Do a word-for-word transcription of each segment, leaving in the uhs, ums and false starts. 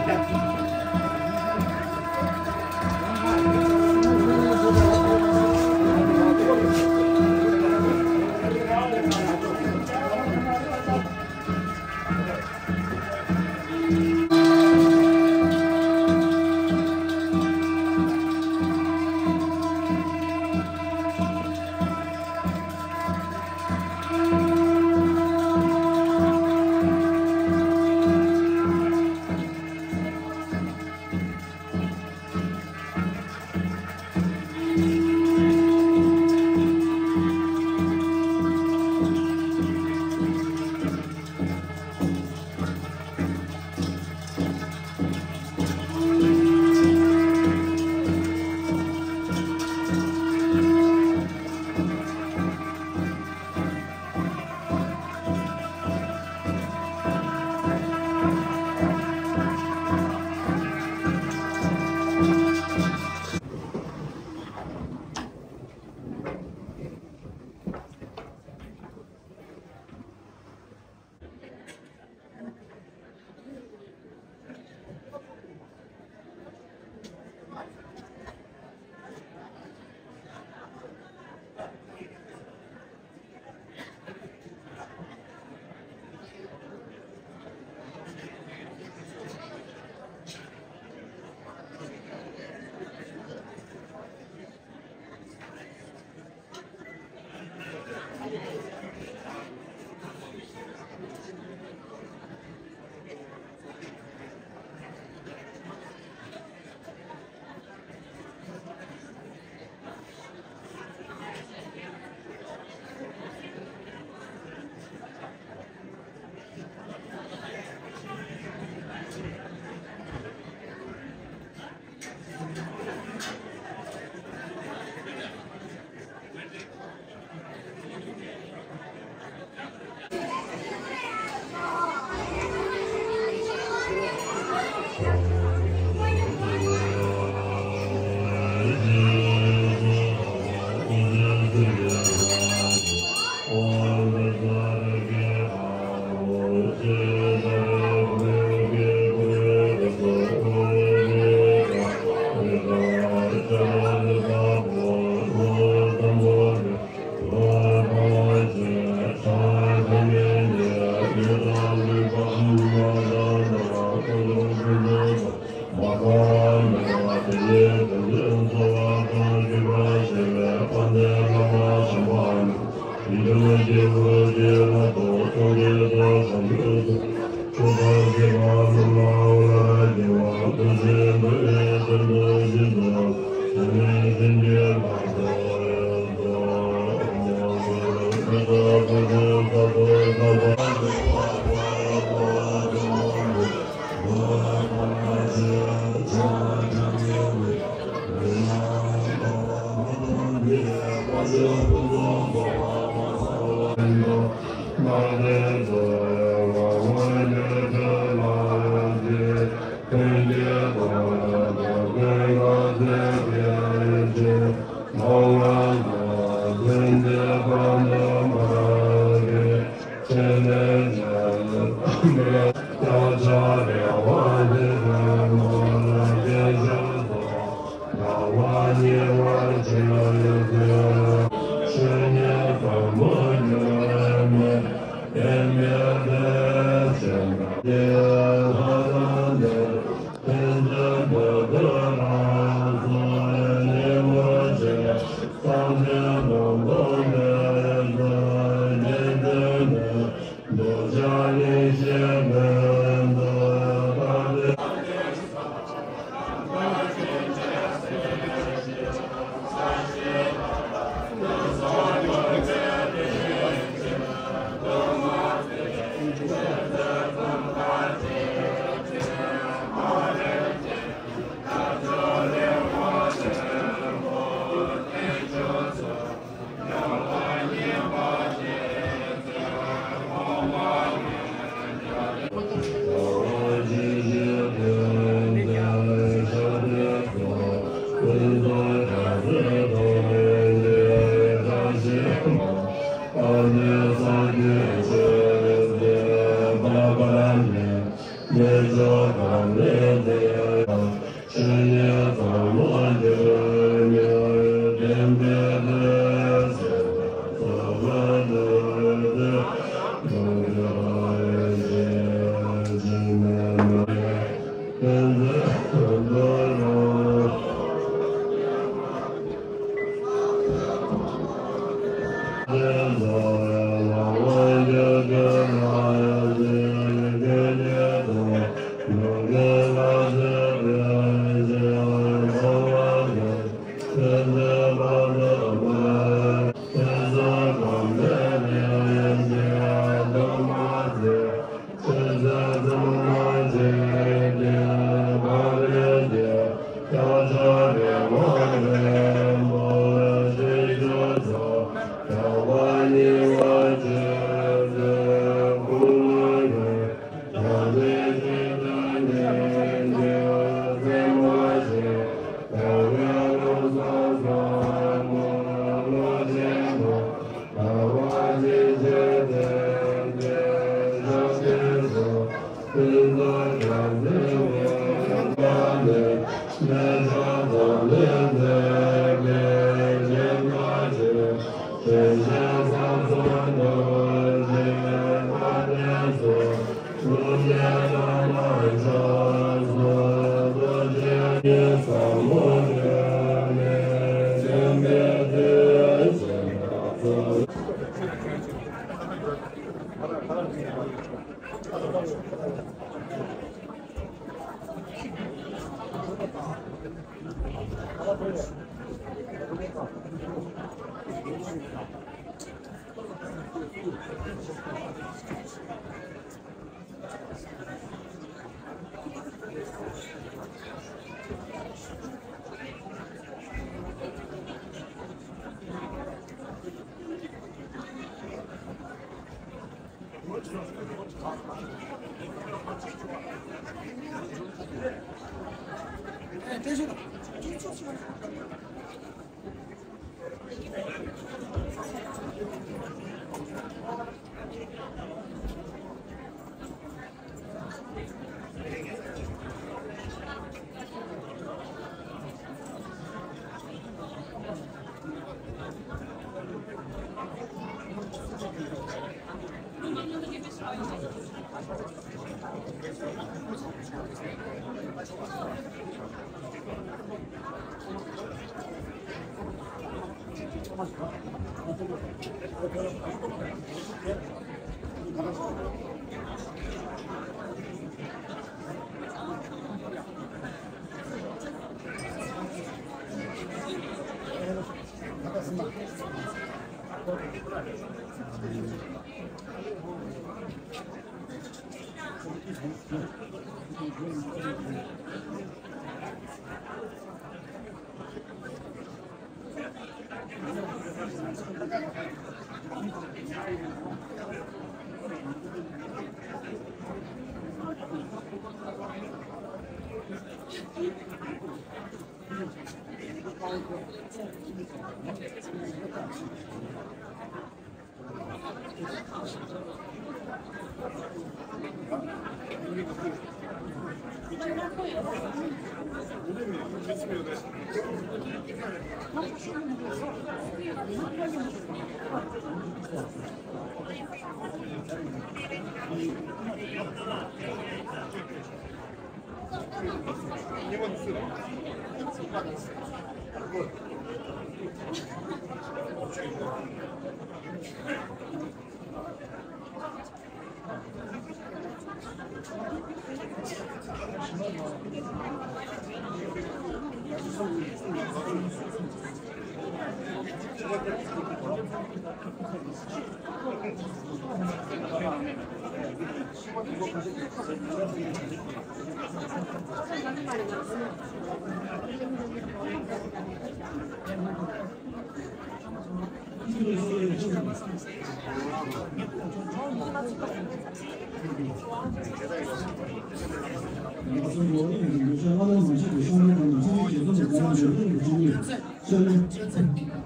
Thank you.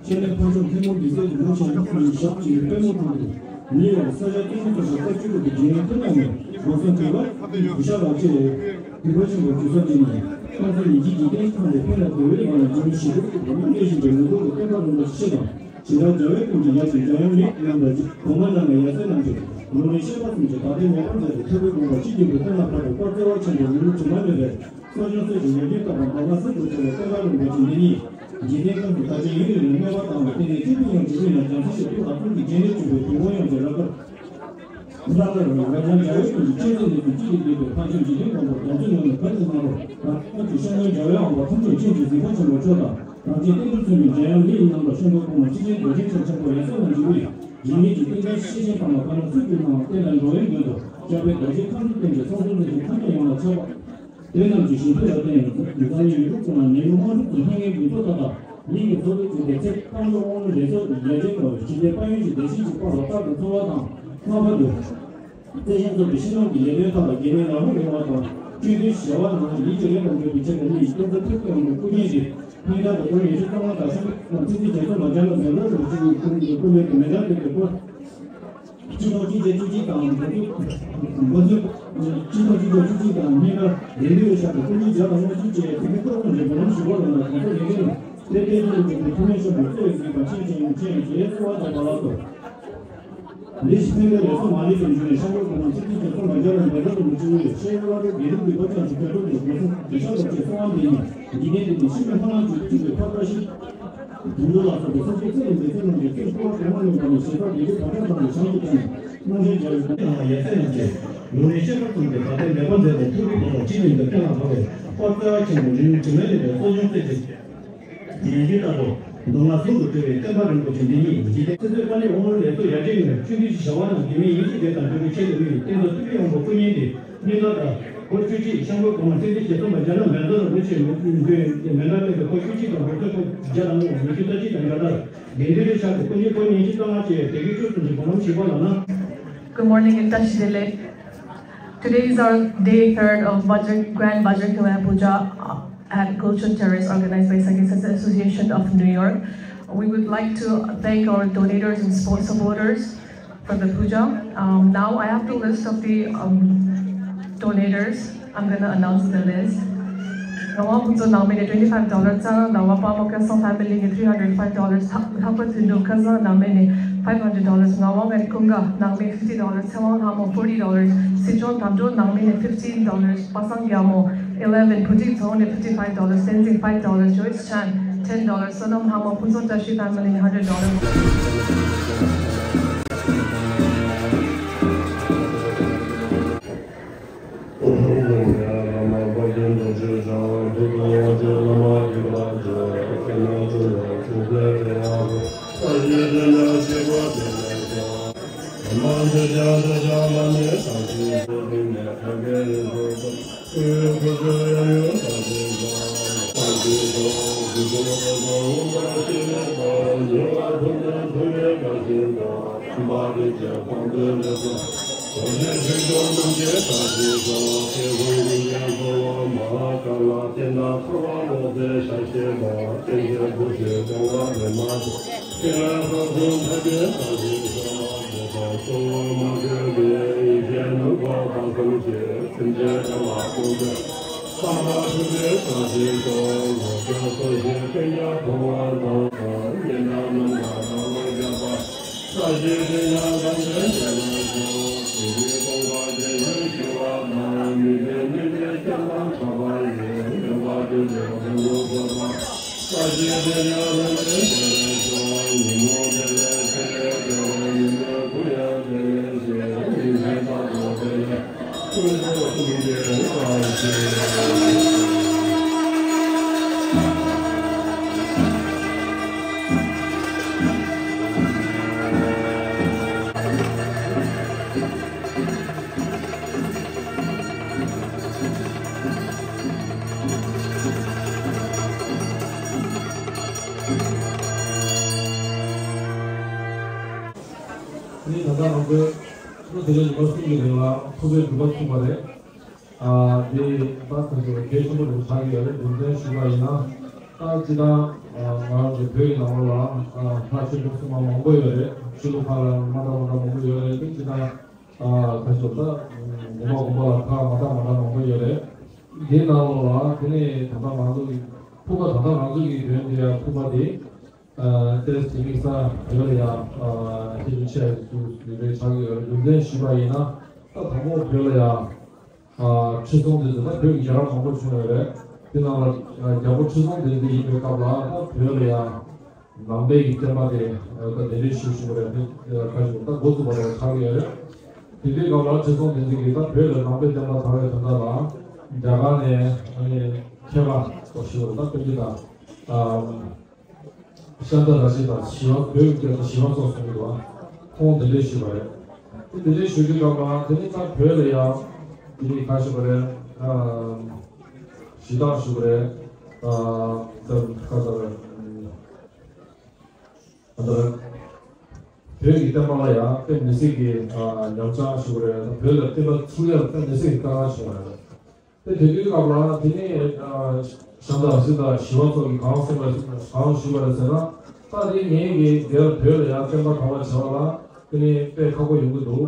ཆེད་ལས་ཕོ་ཕྱོགས་ཐུན་མོང་སྒྱུ་རྩལ་གྱི་ལོ་གསར་ཞོགས་ཀྱི་པད་མོ་ཐང་དུ། ནིའུ་ཡོག་ས་ཆ་སྐྱིད་སྡུག་ཚོགས་པའི་སྐབས་བཅུ་དྲུག་གི་རྒྱུན་ལས་ཐུན་མོང་ནས་འགོ་ཚུགས་དུས་བར་གུ་ཤ་ལག་ཆེད་དུས་བབ་ཆེན་པོ་གྲོས་ཚོགས་འདི་ནས་ཁོང་ཚོས་ཉིན་གཅིག་འཇིག་རྟེན་ཁམས་ཀྱི་ཕན་ལ་དེ་བས་མང་བའི་འཇིགས་ཉེན་ཞི་སྡུག་གི་སྒོ་ནས་གནོད་བཞིན་པའི་ངུ་འབོད་ཀྱི་བསྟན་པ་རིན་པོ་ཆེ་དང་། ཞིང་ཁམས་རྒྱལ་བའི་ཀུན་གྱི་ཡབ་ཀྱི་འཇམ་དབྱངས་གླིང་རྣམས་དང་གོང་མ་རྣམས་ལ་ཡ་མཚན་རྣམས་ཀྱིས་ལུང་རིགས་བཤད་པ་གསུམ་གྱི་བར་དོའི་ངེས་པར་མཛད་དེ་ཐུབ་པའི་དགོངས་པ་ཇི་བཞིན་དུ་གཏན་ལ་ཕབ་པའི་དཔལ་བརྩེ་བ་ཆེན་པོ་ལུས་དྲི་མ་མེད་པའི་གསོ་སྦྱོང་སྲོལ་གྱི་ཉམས་ལེན་བཏབ་པ་མདོ་སྔགས་ཟུང་དུ་འབྲེལ་བའི་བསྟན་པ་རིན་པོ་ཆེ་འདི་ཉིད་འཇིག་རྟེན་ཁམས་སུ་དར་ཆེན་ཡུན་རིང་ལ་གནས་པ་དང་བསྟན་པའི་སྤྱི་ཕན་ཡོངས་ཀྱི་དབུས་ན་རྒྱ་མཚོ་ཞེས་ཐུགས་ལ་ཐུགས་ཀྱི་རྒྱན་ལས་བྱུང་བའི་དུས་འཁོར་ཡོངས་ཀྱི་རབ་ཏུ། ལྷག་པར་རབ་འབྱམས་རྒྱལ་བའི་ཀུན་གྱི་སྤྱན་གཟིགས་ནས་བཟུང་གཅིག་ཏུ་བསྡུས་པའི་འཕགས་མཆོག་འཇིག་རྟེན་མགོན་པོ་དམ་ཚིག་ངོ་མས་ག་ཚོད་གནང་རུང་རང་རྒྱལ་གྱི་སྐྱབས་མགོན་རྒྱལ་བའི་དབང་པོ་ཐམས་ཅད་མཁྱེན་ཅིང་གཟིགས་པ་ཆེན་པོ་མཆོག་དང་རང་རྒྱལ་བསྟན་འགྲོར་མཚོན་པའི་འཇམ་དབྱངས་གླིང་རྣམས་ལ་ཤོང་གུ་གོང་མ་ཆེ་ཆེན་རྡོ་རྗེ་འཆང་ཆེན་པོ་ཡ་སེ་ན་འཇུ་བའི་རིང་ལུགས་ཀྱི་རྟེན་འབྲེལ་ཤེས་བཞིན་པ་ལ་ག་ལ་ཚུལ་གྱིས་གནང་བ་བསྟན་དང་འགྲོ་བའི་མདུན་དུ་བཅའ་བའི་རྡོ་རྗེ་ཁ་འཛུམ་སྟེང་གི་ཚོགས་གཙོ་འཛིན་གྱི་ཐམས་ཅད་ཡོངས་ལ་ཁྱབ་པ། དེ་རྣམས་ཀྱི་ཞིང་དུ་ལ་བརྟེན་ཡང་འཛམ་གླིང་ཡུལ་གྲུ་ཀུན་ལ་ནད་མུག་དམག་འཁྲུག་གི་ལྷན་ངེས་འདུ་ཚོགས་དག་དང་གླིང་གི་ཚོགས་སྡེ་བཙུགས་ཏེ་ཚེ་དཔལ་འབྱོར་དབང་ལུང་རེ་ཚོགས་ཀྱི་ཡ་རྗེས་འགྲོ་བའི་ཞི་བདེ་དཔལ་ཡོན་གྱི་བདེ་སྐྱིད་ཀྱི་དཔལ་ལ་རྟག་ཏུ་འཚོ་བ་དང་། ལྷག་པར་དུ། བརྩེ་ཞེན་ཚོགས་པའི་སྤྱི་ནོར་གྱི་ལས་དོན་ཁག་ལ་འགན་ལེན་ལམ་ལྷོང་ཡོང་བ་དང་། སྤྱི་འཐུས་བྱ་བ་ནང་ཡིད་ཀྱི་ལས་དང་འབྲེལ་བའི་ཆེད་དུ་མི་ཡི་སྟོན་ཚོགས་ཐུགས་ཁུར་ཡོང་བའི་སྐུ་ཉིད་རེད། སྙིང་ཐག་ཏུ་སྐུ་ཉིད་ཆེད་གཙང་མ་དང་ཤིང་ཏོག་ཚིག་ཚིག་བྱས་ཚོགས་ལ་སྦྱར་ན་མེ་ལོར་རུ་ཆུ་བོའི་ཁུར་གྱི་སྐུ་ལས་ཀྱི་མེ་ལྟར་ལྡན་པའི་སྐུ། སྤྱི་ཚོགས་གཅིག་བརྒྱ་བཅུ་གཅིག་དང་འགོ་ཚུགས་འགོ་ཚུགས་སྤྱི་ཚོགས་གཅིག་བརྒྱ་བཅུ་གཅིག་དང་སྙན་གྲགས་ལྡན་འདུས་ཤར་དུ་སྐུ་མདུན་རྒྱ་དང་དངོས་གཞི་བཅས་ཐུགས་ཀྱི་སྟོབས་དང་འབྲེལ་བའི་ལམ་ཞུ་བ་ལ་ན་གོང་ས་ལས་འགན་དེ་སྐད་དུ་འགྲུབ་པའི་ཐུགས་སྨོན་ཤོར་བའི་གཙོ་བོའི་གཟིགས་པ་ཆེན་ཅན་ཡང་ཆེན་ཡང་ཞེས་གསོལ་བ་བཏབ་པ་ལགས་སོ། འདི་ཕྱི་ཕན་པའི་ལས་སུ་མ་ལུས་པའི་འཇུག་ནས་ཤར་ལྷོ་ཁོ་ན་ཚིག་གཅིག་གིས་གསུངས་པ་རྒྱ་ལ་འབད་རྩ་དུ་མི་བཅུག་ཡོད། ཤེས་ཡོན་བླ་རབས་དགེ་ལུགས་ཀྱི་བབ་ཅིང་གྲུབ་པའི་སྟོབས་ཀྱིས་སྒོ་གསུམ་དེ་ཤར་ལོག་ཅེས་གསུང་བ་འདི་ཡིན། འཇིག་རྟེན་འདི་ནི་ཤི་མེད་ལྷ་ནང་བཅུད་དུ་བཅུག་པའི་ཕ་བཀྲ་ཤིས། དུད་འགྲོ་ལ་སོགས་པའི་སེམས་ཅན་ཚེ་རིང་པའི་ཚེ་རྣམས་ཀྱི་ཚེ་འཁོར་བ་གོང་མ་ལུས་པ་ནས་ཞེ་སྡང་བདེ་སྐྱིད་བག་ཆགས་ཙམ་གྱི་བྱང་དུ་བཏང་ནས་རྣམ་འདྲེན་རྒྱལ་བའི་དེ་ཡང་ཡ་མཚན་རྣམས་ཀྱིས་ལུང་རིགས་བཤད་པ་གསུམ་གྱི་བར་དོའི་ངེས་པ་མཛད་དེ་ཐུགས་ཀྱི་དགོངས་པ་ཇི་བཞིན་དུ་གཏན་ལ་ཕབ་པའི་དཔལ་རྩ་ཆེན་པོ་རིན་ཆེན་དྲི་མེད་ལྡན་པའི་གསོ་སྦྱོང་སྲོལ་གྱི་ཉན་ཐོས་ལྟ་བུ་མདོ་སྔགས་ཟུང་དུ་འབྲེལ་བའི་བསྟན་པ་རིན་པོ་ཆེ་འདི་ཉིད་འཇིག་རྟེན་ཚེ་བསོད་དཀའ་ལས་དབང་ལུང་ལས་ཚོགས་ཡར་འདྲེན་ཡོད། ཆོས་འདུས་ཀྱི་བྱ་བ་རྣམས་དགེ་བའི་ཡིད་ཀྱི་བདེ་དང་འབྲེལ་བའི་ཆེད་དུ་དམིགས་ནས་བསྟན་རྩ་ཐུབ་པའི་དབང་པོ་སྐུ་བརྙན་ཏེ། སྙན་གྲགས་དང་སྐོར་བཅུ་གཅིག་ཤམ་བུའི་གོང་མ་ཚིག་བདེ་ཞེས་གསུངས་པ་རྒྱ་ནག་མན་ཛོར་རིན་པོ་ཆེའི་ལུགས་མགོན་མན་ངག་བསྟན་པའི་སྐོར་བཅུ་གཅིག་དང་སྐོར་ཚོད་སྐོར་བརྒྱ་དང་ལྔ་བ་ཉི་ཤུ་རྩ་གཅིག་དང་རྒྱ་གར་དགེ་འདུན་རེ་ཤག་གི་སྐུ་མདུན་སྐོར་ཉིན་བཅུ་རྩ་ལྔ་བཅས་དེ་གའི་ཆོས་གསུམ་གྱི་སྒོ་ལམ་ཞུགས་པ་ལགས་ན། Good morning and Tashi Delek. Today is our day third of Bajra, Grand Bajra Kala Puja, uh, at Gulshan Terrace, organized by Sangha Sangha Association of New York. We would like to thank our donators and support supporters for the puja. Um, now I have the list of the, um, donators. I'm gonna announce the list. Ngawa Puzo nangmene twenty-five dollars, Tsang Dawa Pamo Kasang family ne three hundred five dollars, Thakpa Thindo Kazang nangmene five hundred dollars, Ngawang and Kunga nangme fifty dollars, Tsawang Hamo forty dollars, Sichon Tamjo nangmene fifteen dollars, Pasang Yamo eleven, Putik Thong ne fifty-five dollars, Tenzing five dollars, Joyce Chan ten dollars, Sonam Hamo Puzo Tashi family hundred dollars. ནི་ད་ལྟ་ང་ཚོའི་ལོ་དེ་རིང་ལོ་གསུམ་གྱི་རིང་ལ་ཐུགས་རྗེ་འགྲུབ་པ་ཐུག་པ་རེད། ཨ་འདི་ད་ཁོང་ཚོ་གལ་ཆེན་པོ་རེད་ཆགས་ཀྱི་ཡོད་རེད། རྒྱུ་མཚན་ཞུས་པ་ཡིན་ན་ད་སྤྱི་བཏང་ང་རང་ཚོ་བོད་ཡིན་ནང་ལོགས་ལ་ལྷ་ཆོས་ཕུན་སུམ་ཚོགས་པ་མང་པོ་ཡོད་རེད། ཆོས་ལུགས་ཁག་ལ་མ་འདྲ་མ་འདྲ་མང་པོ་ཡོད་རེད། ཨ་ཁ་ཤོར་ད་གོམ་པ་གོམ་པ་ལ་ཁག་མ་འདྲ་མ་འདྲ་མང་པོ་ཡོད་རེད། འདི་ནང་ལོགས་ལ་དེ་ནས་ད་ལྟ་ང་ཚོ་གི་ཕུར་པ་ད་ལྟ་ང་ཚོ་གི་དོན་དེ་ཡང་ཕུར་པ་དེ་ཨ་ཏེས་དེ་དམིགས་བསལ་བོད་ལ་ཡང་ཨ་ཁྱད་ཆོས་ཆེ་ཞིག་ཡོད་པའི་ཆགས་ཀྱི་ཡོད་རེད། རྒྱུ་མཚན་ཞུས་པ་ཡིན་ན་ད་དང་པོ་བོད་ལ་ཡང་ཨ་ཁྲི་སྲོང་ལྡེ་བཙན་ད་བོད་ཀྱི་རྒྱལ་རབས་མང་པོ་བྱུང་ཡོད་རེད། དེ་ནང་ལ་ཨ་རྒྱལ་པོ་ཁྲི་སྲོང་ལྡེ་བཙན་ཡིན་པའི་སྐབས་ལ་ད་བོད་ལ་ཡང་ནང་པའི་གི་བསྟན་པ་དེ་ད་གདན་འདྲེན་ཞུ་ཞུ་བ་རེད། ཁ་ཞུ་ད་འགོ་བཙུགས་པ་རེད་ཆགས་ཀྱི་ཡོད་རེད། དེ་དུས་སྐབས་ལ་ཁྲི་སྲོང་ལྡེ་བཙན་གྱིས་ད་བོད་ལ་ནང་པའི་བསྟན་པ་དར་བའི་དོན་དག་ལ་རྒྱ་གར་ནས་ཨ་ནི་མཁས་པ་ཞུ་བ་ད་དཔེ་ཆ་དང་ཤཱནྟ་ར་ཤི་དང་ཞི་བ་བོད་ཀྱི་ཞི་བ་འཚོ་གསུམ་གྱི་བ་ཁོང་གདན་འདྲེན་ཞུས་པ་རེད། དེ་གདན་འདྲེན་ཞུ་དུས་སྐབས་ལ་དེ་ནི་ད་བོད་ལ་ཡང་དེ་ནི་ཁ་ཞུ་བ་རེད། ཞི་བདག་ཞུ་བ་རེད། ད་ཁ་ད་རེད། ད་ལྟ་བོད་ཀྱི་བསྟན་པ་ལ་ཡང་དཔེ་མི་སྲིད་ཀྱི་ཉམས་ཆག་ཞུ་བ་རེད། བོད་ལ་བསྟན་པ་ཚུགས་ཡག་དཔེ་མི་སྲིད་ཀྱི་དཀའ་ངལ་བྱུང་བ་རེད། དེ་དེ་དུས་སྐབས་ལ་དེ་ནས་ཤཱནྟ་ར་ཤི་ད་ཞི་བ་འཚོ་གིས་གང་གསུངས་པ་གང་ཞུས་པ་རེད་ཟེར་ན། ད་དེ་ངས་ཀྱི་དེར་བོད་ལ་ཡང་བསྟན་པ་དར་བ་བྱ་བ་ལ་དེ་ནས་དཔེ་ཁག་པོ་ཡོང་གི་འདུག་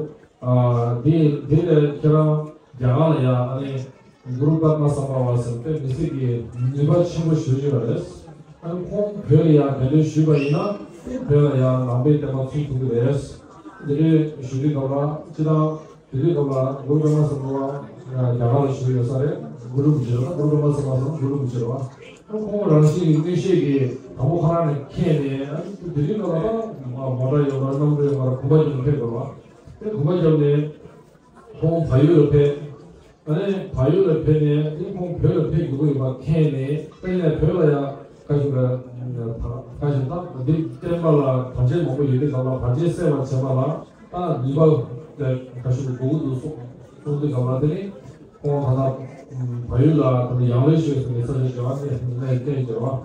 དེ་དེ་ལས་ཁྱེད་རང་རྒྱ་གར་ལ་ཡང་ཨ་ནི་གུ་རུ་པདྨ་སམ་བྷ་ཝ་ཟེར་དཔེ་མི་སྲིད་ཀྱི་ནུས་པ་ཆེན་པོ་ཞེ་པོ་ཅིག་ཡོད་རེད། ཨ་ནི་ཁོང་བོད་ལ་ཡང་གདན་འདྲེན་ཞུས་པ་ཡིན་ན་དེ་བོད་ལ་ཡང་ནང་པའི་བསྟན་པ་ཚུགས་ཐུབ་ཀྱི་རེད། དེ་འདྲའི་ཞུ་དུས་སྐབས་ལ་སྤྱིར་བཏང་དེ་དུས་སྐབས་ལ་གུ་རུ་པདྨ་སམ་བྷ་ཝ་རྒྱ་གར་ལ་བཞུགས་ཡོད་ས་རེད། གུ་རུ་རིན་པོ་ཆེ་རེད་པ། གུ་རུ་པདྨ་སམ་བྷ་ཝ་ཟེར་ན་གུ་རུ་རིན་པོ་ཆེ་རེད་པ། ཁོང་རང་བཞིན་གྱི་མངོན་ཤེས་ཀྱིས་དང་པོ་ཁོ་རང་ནས་མཁྱེན་ནས། དེ་དུས་སྐབས་ལ་ད་མོ་ཊ་ཡོད་མ་རེད། གནམ་གྲུ་ཡོད་མ་རེད། གོམ་པ་རྒྱབ་ནས་ཕེབས་དགོས་རེད་པ། དེ་གོམ་པ་རྒྱབ་ནས་ཁོང་བལ་ཡུལ་ལ་ཕེབས། ཨ་ནི་བལ་ཡུལ་ལ་ཕེབས་ནས་དེ་ཁོང་བོད་ལ་ཕེབས་དགོས་ཀྱི་ཡོད་པ་མཁྱེན་ནས། དེ་ནས་བོད་ལ་ཡང་ཁ་ཤུ་ར་ཁ་ཤུ་ད་འདི་བསྟན་པ་ལ་བར་ཆད་མང་པོ་ཡོད་དུས་སྐབས་ལ་བར་ཆད་སེལ་བར་བྱེད་པ་ལ་ད་ནུས་པ་དེ་ཁ་ཤུ་དགོས་ཀྱི་འདུག་གསུངས་གསུངས་དུས་སྐབས་ལ། དེ་ནི་ཁོང་ད་ལྟ་བལ་ཡུལ་ལ་ད་ལྟ་ཡང་ལེ་ཤོད་ཟེར་བའི་ས་ཆ་བྱེ་བ་ནས་གནས་བསྟན་བྱེ་བ།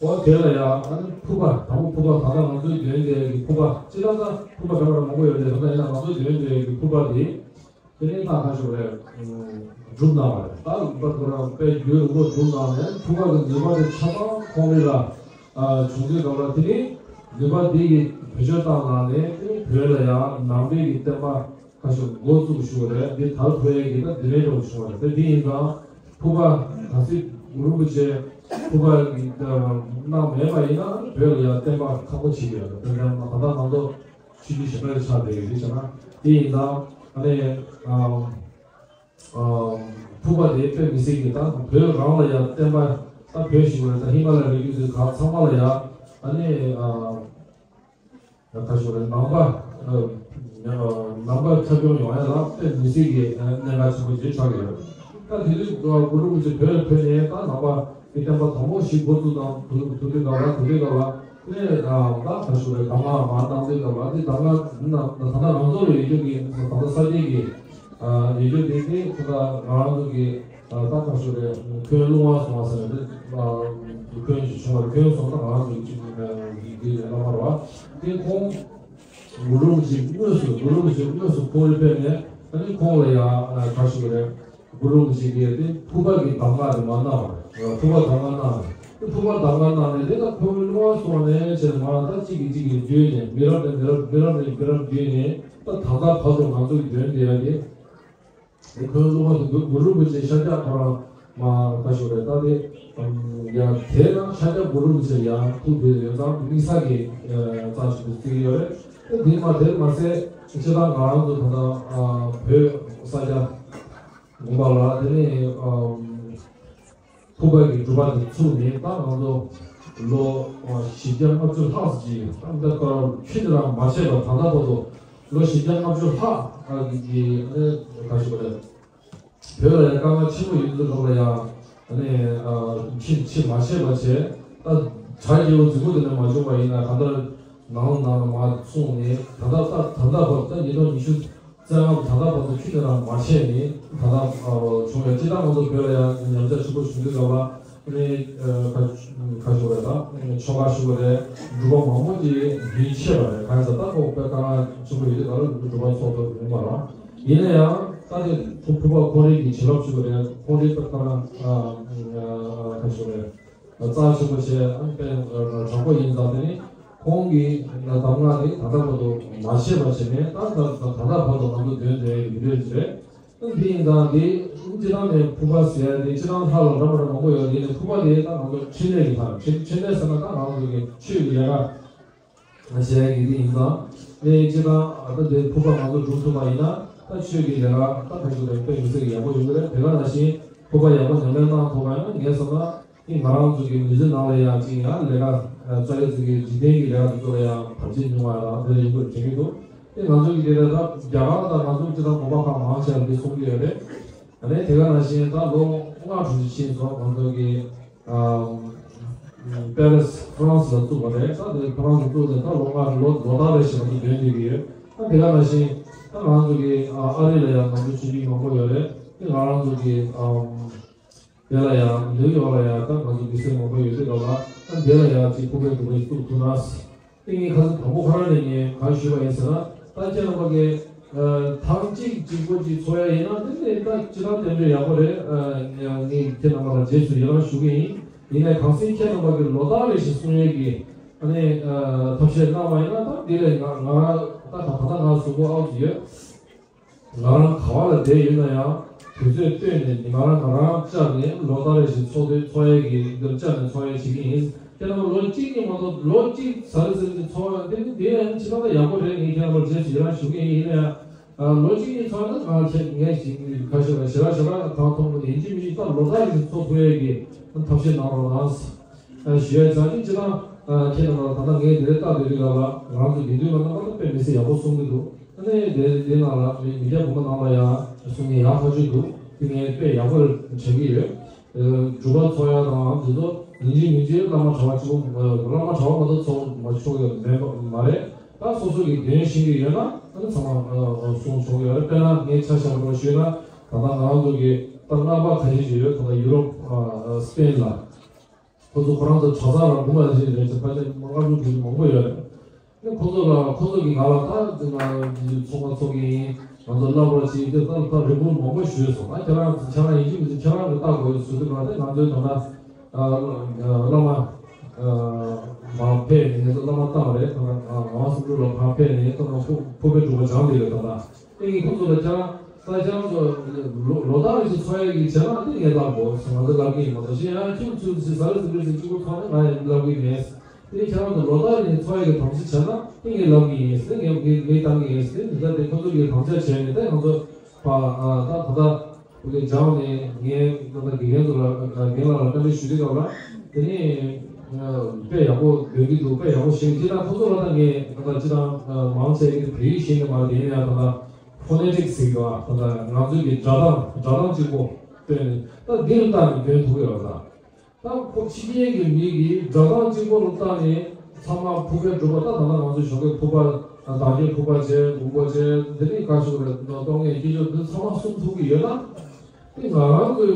འོ་དེ་ལ་ཡང་ཨ་ནི་ཕུར་པ་དང་པོ་ཕུར་པ་ད་ལྟ་ང་ཚོའི་དོན་དེ་གི་ཕུར་པ་སྤྱིར་བཏང་ད་ཕུར་པ་འདྲ་བ་མང་པོ་ཡོད་རེད། ད་ལྟ་ཡིན་ན་ང་ཚོའི་དོན་དེ་གི་ཕུར་པ་དེ་དེ་ནས་ད་ཁ་ཤོར་བས་སྒྲུབ་གནང་བ་རེད། ད་ལུག་པ་ཁོ་རང་དཔེ་རྒྱུད་རིང་པོ་སྒྲུབ་གནང་ནས་ཕུར་པ་གི་ནུས་པ་དེ་ཆ་ཚང་ཁོང་རང་ལ་བྱུང་དུས་སྐབས་ལ། དེ་ནས་ནུས་པ་དེ་གི་བེད་སྤྱོད་བཏང་གནང་ནས་དེ་ནས་བོད་ལ་ཡང་ནང་པའི་གི་བསྟན་པ་ཁ་ཤོར་འགོ་བཙུགས་ཞུ་བ་རེད། འདི་དར་ཐུབ་ཡས་ཀྱི་ད་དེ་ནས་འགྲོ་བྱུང་བ་རེད། དེ་འདི་ཡིན་ཙང་ཕུར་པ་ག་ཚོད་གུ་རུ་རིན་པོ་ཆེ་ཕུར་པ་གི་གནང་མེད་པ་ཡིན་ན་བོད་ལ་ཡང་བསྟན་པ་ཁག་པོ་བྱེད་ཀྱི་ཡོད་རེད། དེ་འདྲ་ད་ལྟ་ང་ཚོ་ཆོས་བརྒྱུད་གཞན་པ་ལ་ཆགས་བསྡད་ཡོད་དེ་བྱས་ན། དེ་ཡིན་ཙང་ཨ་ནི་ཨ་ཨ་ཕུར་པ་དེ་དཔེ་མི་སྲིད་ཀྱི་ད་བོད་རང་ལ་ཡང་བསྟན་པ་ད་བོད་ཞིག་ལ་ད་ཧི་མ་ལ་ཡའི་རི་རྒྱུད་དེ་ག་ཚང་མ་ལ་ཡང་ཨ་ནི་ཨ་ད་ཁ་ཤོར་ནང་པ་ཨ་ནང་པ་ཁྱབ་སྐྱོང་ཡོང་ཡ་ལ་དཔེ་མི་སྲིད་ཀྱི་གནད་འགག་ཆེན་པོ་ཅིག་ཆགས་ཀྱི་ཡོད། ད་དེ་དུས་གུ་རུ་རིན་པོ་ཆེ་བོད་ལ་ཕེབས་ནས་ད་ནང་པ་གི་བསྟན་པ་དང་པོ་ཞིག་འགོ་བཙུགས་དང་དུ་དུ་དུས་སྐབས་ལ་དུ་དུས་སྐབས་ལ། ནས་ཨ་ད་ཁ་ཤོར་རེ་གདམས་ངག་མར་བཏང་དུས་སྐབས་ལ། དེ་གདམས་ངག་ན་ད་ལྟ་ང་ཚོ་ལ་ཡོད་རྒྱུ་གི་ད་ལྟ་ས་སྐྱའི་གི་ཨ་ཡོད་རྒྱུ་དེ་དེ་ཁོ་ད་ང་རང་ཚོ་གི་ཨ་ད་ཁ་ཤོར་རེ་ཁོན་ཀླུ་དབང་སོང་བ་ཟེར་ནས་ཨ་ཁོན་ཞིག་བྱུང་བ་རེད། ཁོན་སོང་ད་ང་རང་ཚོ་གི་ཅིག་ཨ་ཡི་གེ་ལ་མར་བ་དེ་ཁོང་གུ་རུ་རིན་པོ་ཆེ་དངོས་སུ་གུ་རུ་རིན་པོ་ཆེ་དངོས་སུ་ཁོང་རེ་ཕེབས་ནས་ཨ་ནི་ཁོང་ལ་ཡང་ཨ་ཁ་ཤོར་རེ། གུ་རུ་རིན་པོ་ཆེ་གིས་དེ་ཕུར་པ་གི་གདམས་ངག་དེ་མར་གནང་བ་རེད། ཕུར་པ་གདམས་ངག་གནང་ནས་དེ་ཕུར་པ་གདམས་ངག་གནང་ནས་དེ་ད་ཁོང་གི་ཀླུ་དབང་སོང་ནས་བྱས་ནས་མར་ད་གཅིག་གིས་གཅིག་གིས་བརྒྱུད་ནས་མི་རབས་ནས་མི་རབས་མི་རབས་ནས་མི་རབས་བརྒྱུད་ནས་ད་ད་ལྟ་བར་དུ་ང་ཚོ་གི་དོན་དེ་ཡ་དེ་དེ་ཁོང་གི་ཀླུ་དབང་དེ་གུ་རུ་རིན་པོ་ཆེ་ཤཱཀྱ་ཁོ་རང་མར་ཁ་ཤོར་རེ་ད་དེ་ཡ་དེ་ན་ཤཱཀྱ་གུ་རུ་རིན་པོ་ཆེ་ཡང་ཐུགས་དེ་ཡོད་ཙང་དམིགས་བསལ་གྱི་རྩ་ཆེན་པོ་བརྩི་གི་ཡོད་རེད། དེ་དེ་མ་དེ་མ་ཟད་སྤྱིར་བཏང་ང་རང་ཚོ་ད་ལྟ་བོད་ས་སྐྱ་དགོན་པ་ལ་དེ་ནས་ཨམ་ཕུར་པ་གི་སྒྲུབ་པ་དེ་ཚུགས་ནས་ད་ང་ཚོ་ལོ་ཨ་བཞི་བརྒྱ་ལྔ་བཅུ་ལྷག་ཙམ་ཅིག་ད་ལྟ་ཁྱོན་ནས་རང་མ་ཆད་པར་ད་ལྟ་བར་དུ་ལོ་བཞི་བརྒྱ་ལྔ་བཅུ་ལྷག་ཨ་གི་གི་ཨ་ནི་ག་ཞུ་བ་རེད། བོད་ལ་ཡང་དཀའ་ངལ་ཆེན་པོ་ཡོད་དུས་སྐབས་ལ་ཡང་ཨ་ནི་ཨ་ཕྱིན་ཕྱིན་མ་ཆད་པ་བྱས། ད་བྱ་རྒྱལ་པོ་རྫིག་པོ་དེ་ནས་མ་བྱུང་བ་ཡིན་ན་གང་ལྟར་ནང་ལ་ནང་ལ་མར་སོང་ནས་ད་ལྟ་ད་ད་ལྟ་བར་ད་ཉིས་སྟོང་ཉི་ཤུ་རྩ་ལྔ་བར་ད་ལྟ་བར་དུ་ཁྱོན་ནས་རང་མ་ཆད་ནས་ད་ལྟ་ཨ་བྱུང་བའི་སྤྱིར་བཏང་ང་ཚོ་བོད་ལ་ཡང་ཉམས་ཆག་ཆེན་པོ་བྱུང་དུས་སྐབས་ལ་ཨ་ནི་ཨ་ཁ་ཁ་ཞུ་བ་རེད། ད་ཆོ་ག་ཞུ་བ་རེད། སྒྲུབ་པ་མང་པོ་ཅིག་རྒྱུན་ཆད་པ་རེད། གང་ཡིན་ཟེར་ད་ཁོ་དཔེ་དཀའ་ངལ་ཆེན་པོ་ཡོད་དུས་སྐབས་ལ་སྒྲུབ་པ་ཚོགས་ཐུབ་ཡོང་བ་རེད། ཡིན་ན་ཡང་ད་དེ་ཕུ་ཕུར་པ་ཁོང་རང་གི་བྱིན་རླབས་ཞུ་བ་རེད། ཁོང་རང་ད་ལྟ་ཨ་ཨ་ཁ་ཞུ་བ་རེད། རྩ་ཆེན་པོ་བྱས་ཨ་ནི་དཔེ་དྲང་པོ་ཡིན་ཙང་དེ་ནི་ ཁོང་གི་གདམས་ངག་དེ་ད་ལྟ་བར་དུ་མ་ཆད་པ་བྱས་ནས། ད་ད་ད་ད་ལྟ་བར་དུ་ང་ཚོ་འདོན་བསྡད་ཡོད་རེད་ཟེར། ད་འདི་ཡིན་ཙང་འདི་སྤྱིར་བཏང་ནས་ཕུར་པ་ཟེར་ཡ་དེ་སྤྱིར་བཏང་ལྷ་ལ་འདྲ་མི་འདྲ་མང་པོ་ཡོད། དེ་ནས་ཕུར་པ་དེ་ད་ང་ཚོ་འཕྲིན་ལས་ཀྱི་ཐབས། འཕྲིན་འཕྲིན་ལས་ཟེར་ན་ད་ང་ཚོ་གི་ཆོས་ཀྱི་ལས་ཀ་བྱེད་ཡ་གི་དེ་ཡིན་ཙང་། དེ་སྤྱིར་བཏང་ཨ་ད་དེ་ཕུར་པ་ང་ཚོ་སྒྲུབ་ཐུབ་པ་ཡིན་ན། ད་ཆོས་ཀྱི་ལས་ཀ་ད་ག་ཚོད་དཔེ་མི་སྲིད་ཀྱི་ཡག་པོ་ཡོང་གི་རེད། དེ་ག་ནང་བཞིན་ཕུར་པ་ཡག་པོ་ཉམས་ལེན་གནང་ཐུབ་པ་ཡང་ངས་བསམ་ན། དེ་ང་རང་ཚོ་གི་མི་ཚེ་ནང་ལ་ཡང་ཅིག་ཡང་ལས་ཀ་རྩ་ཡ་ཚོ་གི་འཇིག་རྟེན་གྱི་ལས་ཀ་དེ་ཚོ་ལ་ཡང་བར་ཆད་ཉུང་བ་དང་དེ་ལ་ཡོང་གི་རེད་དྲན་གྱི་འདུག་དེ་ང་ཚོ་གི་དེ་ལ་ད་རྒྱ་གར་དང་ང་ཚོ་སྤྱིར་བཏང་གོམ་པ་གང་མང་ཆེ་བ་འདི་གསུང་གི་ཡོད་རེད། ཨ་ནི་དེ་ག་ནང་བཞིན་ད་ལོ་ལྔ་དྲུག་ཅིག་ཕྱིན་སོང་། ང་ཚོ་གི་ཨམ་པེ་རིས་ཧྥ་རན་སི་ལ་བཙུགས་པ་རེད། ད་དེ་ཧྥ་རན་སི་བཙུགས་ནས་ད་ལོ་ལྔ་ལོ་ལོ་ལྟར་རེ་བཞིན་ང་ཚོ་འདོན་བསྡད་ཀྱི་ཡོད། ད་དེ་ག་ནང་བཞིན་ད་ང་ཚོ་གི་ཨ་ཨ་རི་ལ་ཡང་ང་ཚོ་ཆོས་བརྒྱུད་མང་པོ་ཡོད་རེད། དེ་ང་རང་ཚོ་གི་ཨམ་དེ་ལ་ཡང་ནིའུ་ཡོག་ལ་ཡང་ད་ང་ཚོ་མི་སེར་མང་པོ་ཡོད་དུས་སྐབས་ལ། ད་དེ་ལ་ཡང་ཅིག་ཕུར་པའི་སྒྲུབ་པ་བཙུགས་ཐུབ་ན། དེ་ངས་ཁ་སང་དང་པོ་ཁོ་རང་ནས་ངས་གང་ཞུས་པ་ཡིན་ཟེར་ན། ད་ཁྱེད་རྣམ་པ་གིས་ཨ་ཐེངས་གཅིག་གཅིག་པོ་ཅིག་འཚོགས་ཡ་ཡིན་ན་དེ་ནི་ད་སྤྱིར་བཏང་རྟེན་འབྲེལ་ཡག་པོ་རེད། ཨ་ངས་ཁྱེད་རྣམ་པ་ལ་རྗེས་སུ་ཡི་རང་ཞུ་གི་ཡིན། ཡིན་ནའི་གང་ཟེར་ཁྱེད་རྣམ་པ་གིས་ལོ་ལྟར་རེ་བཞིན་གསུང་ཡས་ཀྱི་ཨ་ནི་ཨ་ཐབས་ཤེས་གནང་བ་ཡིན་ན། ད་དེ་ལས་ང་ང་རང་ད་ད་ད་ལྟ་ང་གཟུགས་པོ་ཨའུ་ཙི་ཡོད། ང་རང་ག་བ་ལ་བསྡད་ཡོད་ན་ཡང་དུས་ཚོད་བཏོན་ནས་ཉི་མ་རང་ང་རང་བཅར་ནས་ལོ་ལྟར་རེ་བཞིན་ཚོགས་དུས་ཚོགས་ཡས་ཀྱི་འདིར་བཅར་ནས་ཚོགས་ཡས་བྱེད་ཀྱི་ཡིན། ཁྱེད་རང་ལོ་གཅིག་གཉིས་མ་གཏོགས་ལོ་གཅིག་ཟ་རི་ཟ་རི་ཚོགས་ཡས་དེ་ནི་དེ་ཡང་ཕྱི་ལོགས་ལ་ཡག་པོ་རེད། ངས་ཁྱེད་རང་ལ་རྗེས་སུ་ཡི་རང་ཞུ་གི་ཡིན། ཡིན་ན་ཡང་ལོ་གཅིག་གཉིས་ཚོགས་ན་ང་ཁྱེད་ངས་ཞིག་ཁ་ཤས་ལ་ཞེ་དྲག་ཞེ་དྲག་གང་མཐོང་གི་ཡིན་གཅིག་མིན་གཅིག་ད་ལོ་ལྟར་རེ་བཞིན་ཚོགས་ཐུབ་ཡས་ཀྱི་ཐབས་ཤེས་གནང་རོགས་གནང་། ཞུ་ཡ་ཙང་ཅི་ཅི་ན། ཁྱེད་རྣམ་པ་ད་ལྟ་ངས་དེ་རེ་ལྟ་དུས་དུས་ལ་ལ་ང་རང་ཚོ་དགེ་འདུན་པ་རྣམ་པ་ད་དཔེ་མི་སྲིད་ཡག་པོ་གསུང་གི་འདུག་ཨ་ནི་དེ་དེ་ནང་ལ་མི་མི་སྐྱ་བུ་མོ་ནང་ལ་ཡང་གསུང་མཁན་ཡག་ཐག་ཆོད་འདུག་དེ་ངས་དཔེ་ཡག་པོ་དྲན་གྱི་ཡོད། སྒྲུབ་པ་ཚོགས་ཡ་དང་དེ་ཚོ་ཡིན་གཅིག་མིན་གཅིག་བླ་མ་གྲྭ་པ་གཅིག་པོ། བླ་མ་གྲྭ་པ་མ་གཏོགས་ཚོགས་མ་ཆོག་ཡོད་མེད་པ་མ་རེད། ད་སོ་སོ་གི་འདོན་ཤེས་ཀྱི་ཡོད་ན་ཨ་ནི་ཚང་མ་གསུང་ཆོག་གི་ཡོད་རེད། དཔེར་ན་ངས་ཆ་བཞག་པར་ཞུས་ན། ད་ལྟ་ང་རང་ཚོ་གི་ད་སྔགས་པ་ཁ་ཤས་ཤིག་ཡོད། ད་ལྟ་ཡུ་རོབ་སི་པེན་ལ། ཁོ་ཚོ་ཁོ་རང་ཚོ་གྲྭ་ཚང་རང་དགོན་པ་ཞིག་རེད་ཟེར། ཕལ་ཆེར་སྔགས་འབྲུ་འབྲུ་མང་པོ་ཡོད་རེད། ཨ་ནི་ཁོ་ཚོ་ལ་ཁོ་ཚོ་གིས་ང་ལ་ད་ང་འདི་ཚོགས་པ་ཚོགས་ཀྱི་ཡིན། ང་ཚོ་བསླབ་རོགས་བྱེད་ཟེར། ད་ད་རེ་སྐུལ་མང་པོ་ཞུས་སོང་། ཨ་ཁྱེད་རང་ཁྱེད་རང་ཡིན་གཅིག་མིན་གཅིག་ཁྱེད་རང་གིས་ལྟ་དགོས་ཟེར་དུས་ང་ད་ང་ཚོའི་ད་ལྟ་བླ་མ་མར་ཕེབས་ནས། ང་ཚོ་བླ་མ་བཏང་རེད། ད་ང་ངག་དབང་སུམ་ཅུ་ལ་ཕར་ཕེབས་ནས་ད་ང་ཕུར་ཕུར་པའི་སྒྲུབ་པ་སྦྱངས་བསྡད་ཡོད། ད་ལྟ། དེ་ཡིན་ཁོང་ཚོ་ལ་ཁྱེད་རང་ད་ཁྱེད་རང་ཚོ་ལོ་ལོ་ལྟར་རེ་བཞིན་འཚོགས་ཡས་ཀྱི་བྱས་ན་དེ་ངས་ལབ་དགོས་ཟེར། ང་ཚོ་ལབ་ཀྱི་ཡིན་མ་གཏོགས། གཞན་ཡང་ཁྱུག་ཚུལ་ཟེར་ཟ་རེ་ཟ་རེ་ཟེར་གཅིག་པོ་ཚོགས་ན་ང་ཡང་ལབ་ཀྱི་མེད། དེ་ཁྱེད་རང་ཚོ་ལོ་ལྟར་རེ་བཞིན་འཚོགས་ཡས་ཀྱི་དམ་བཅའ་བྱས་ན་དེ་ངས་ལབ་ཀྱི་ཡིན་ཟེར། ངས་ངས་ངས་བཏང་གི་ཡིན་ཟེར། འདི་ལྟར་དེ་ཁོང་ཚོ་གིས་དམ་བཅའ་བྱས་ནས་ད་ང་ཚོ་ཕ་ཨ་ད་ད་ལྟ་ཁོ་ཚོས་སྦྱངས་ནས་ངས་ད་ལྟ་དགེ་རྒན་ཚོ་ལ་རྒན་ལགས་ལ་བཀའ་འདྲི་ཞུ་དུས་སྐབས་ལ་དེ་ནས་དཔེ་ཡག་པོ་འདོན་གྱི་འདུག་དཔེ་ཡག་པོ་ཤེས་ཀྱི། ད་ཁོ་ཚོ་ལ་ད་ངས་ད་ལྟ་སྤྱིར་བཏང་མང་ཆེ་གི་བོད་ཡིག་ཤེས་ཀྱི་མ་རེད། ཡིན་ན་ཡང་ད་ལྟ་ཕོ་ནེ་ཊིག་ཟེར་གྱི་འདུག་ད་ལྟ་ང་ཚོའི་གི་སྒྲ་གདངས་སྒྲ་གདངས་གཅིག་པོ་བཏོན་ནས་ད་འདི་ལ་བལྟས་ནས་འདོན་ཐུབ་ཀྱི་ཡོད་རེད། ད་ཁོ་ཕྱི་རྒྱལ་གྱི་མི་གིས་སྒྲ་གདངས་གཅིག་པོ་ལ་བལྟས་ནས་ཚང་མ་ཕུར་པའི་སྒྲུབ་པ། ད་ད་ལྟ་ང་ཚོ་ཞོགས་ཀས་ཕུར་པ་བདག་བསྐྱེད་ཕུར་པ་བྱས། མགོན་པོ་བྱས། དེ་ནས་བཀའ་ཤོག་རེད། གཏོང་མཁན་སྐྱེས་སྦྱོར་འདི་ཚང་མ་གསུང་ཐུབ་ཀྱི་ཡོད་ན། དེ་ང་རང་ཚོའི་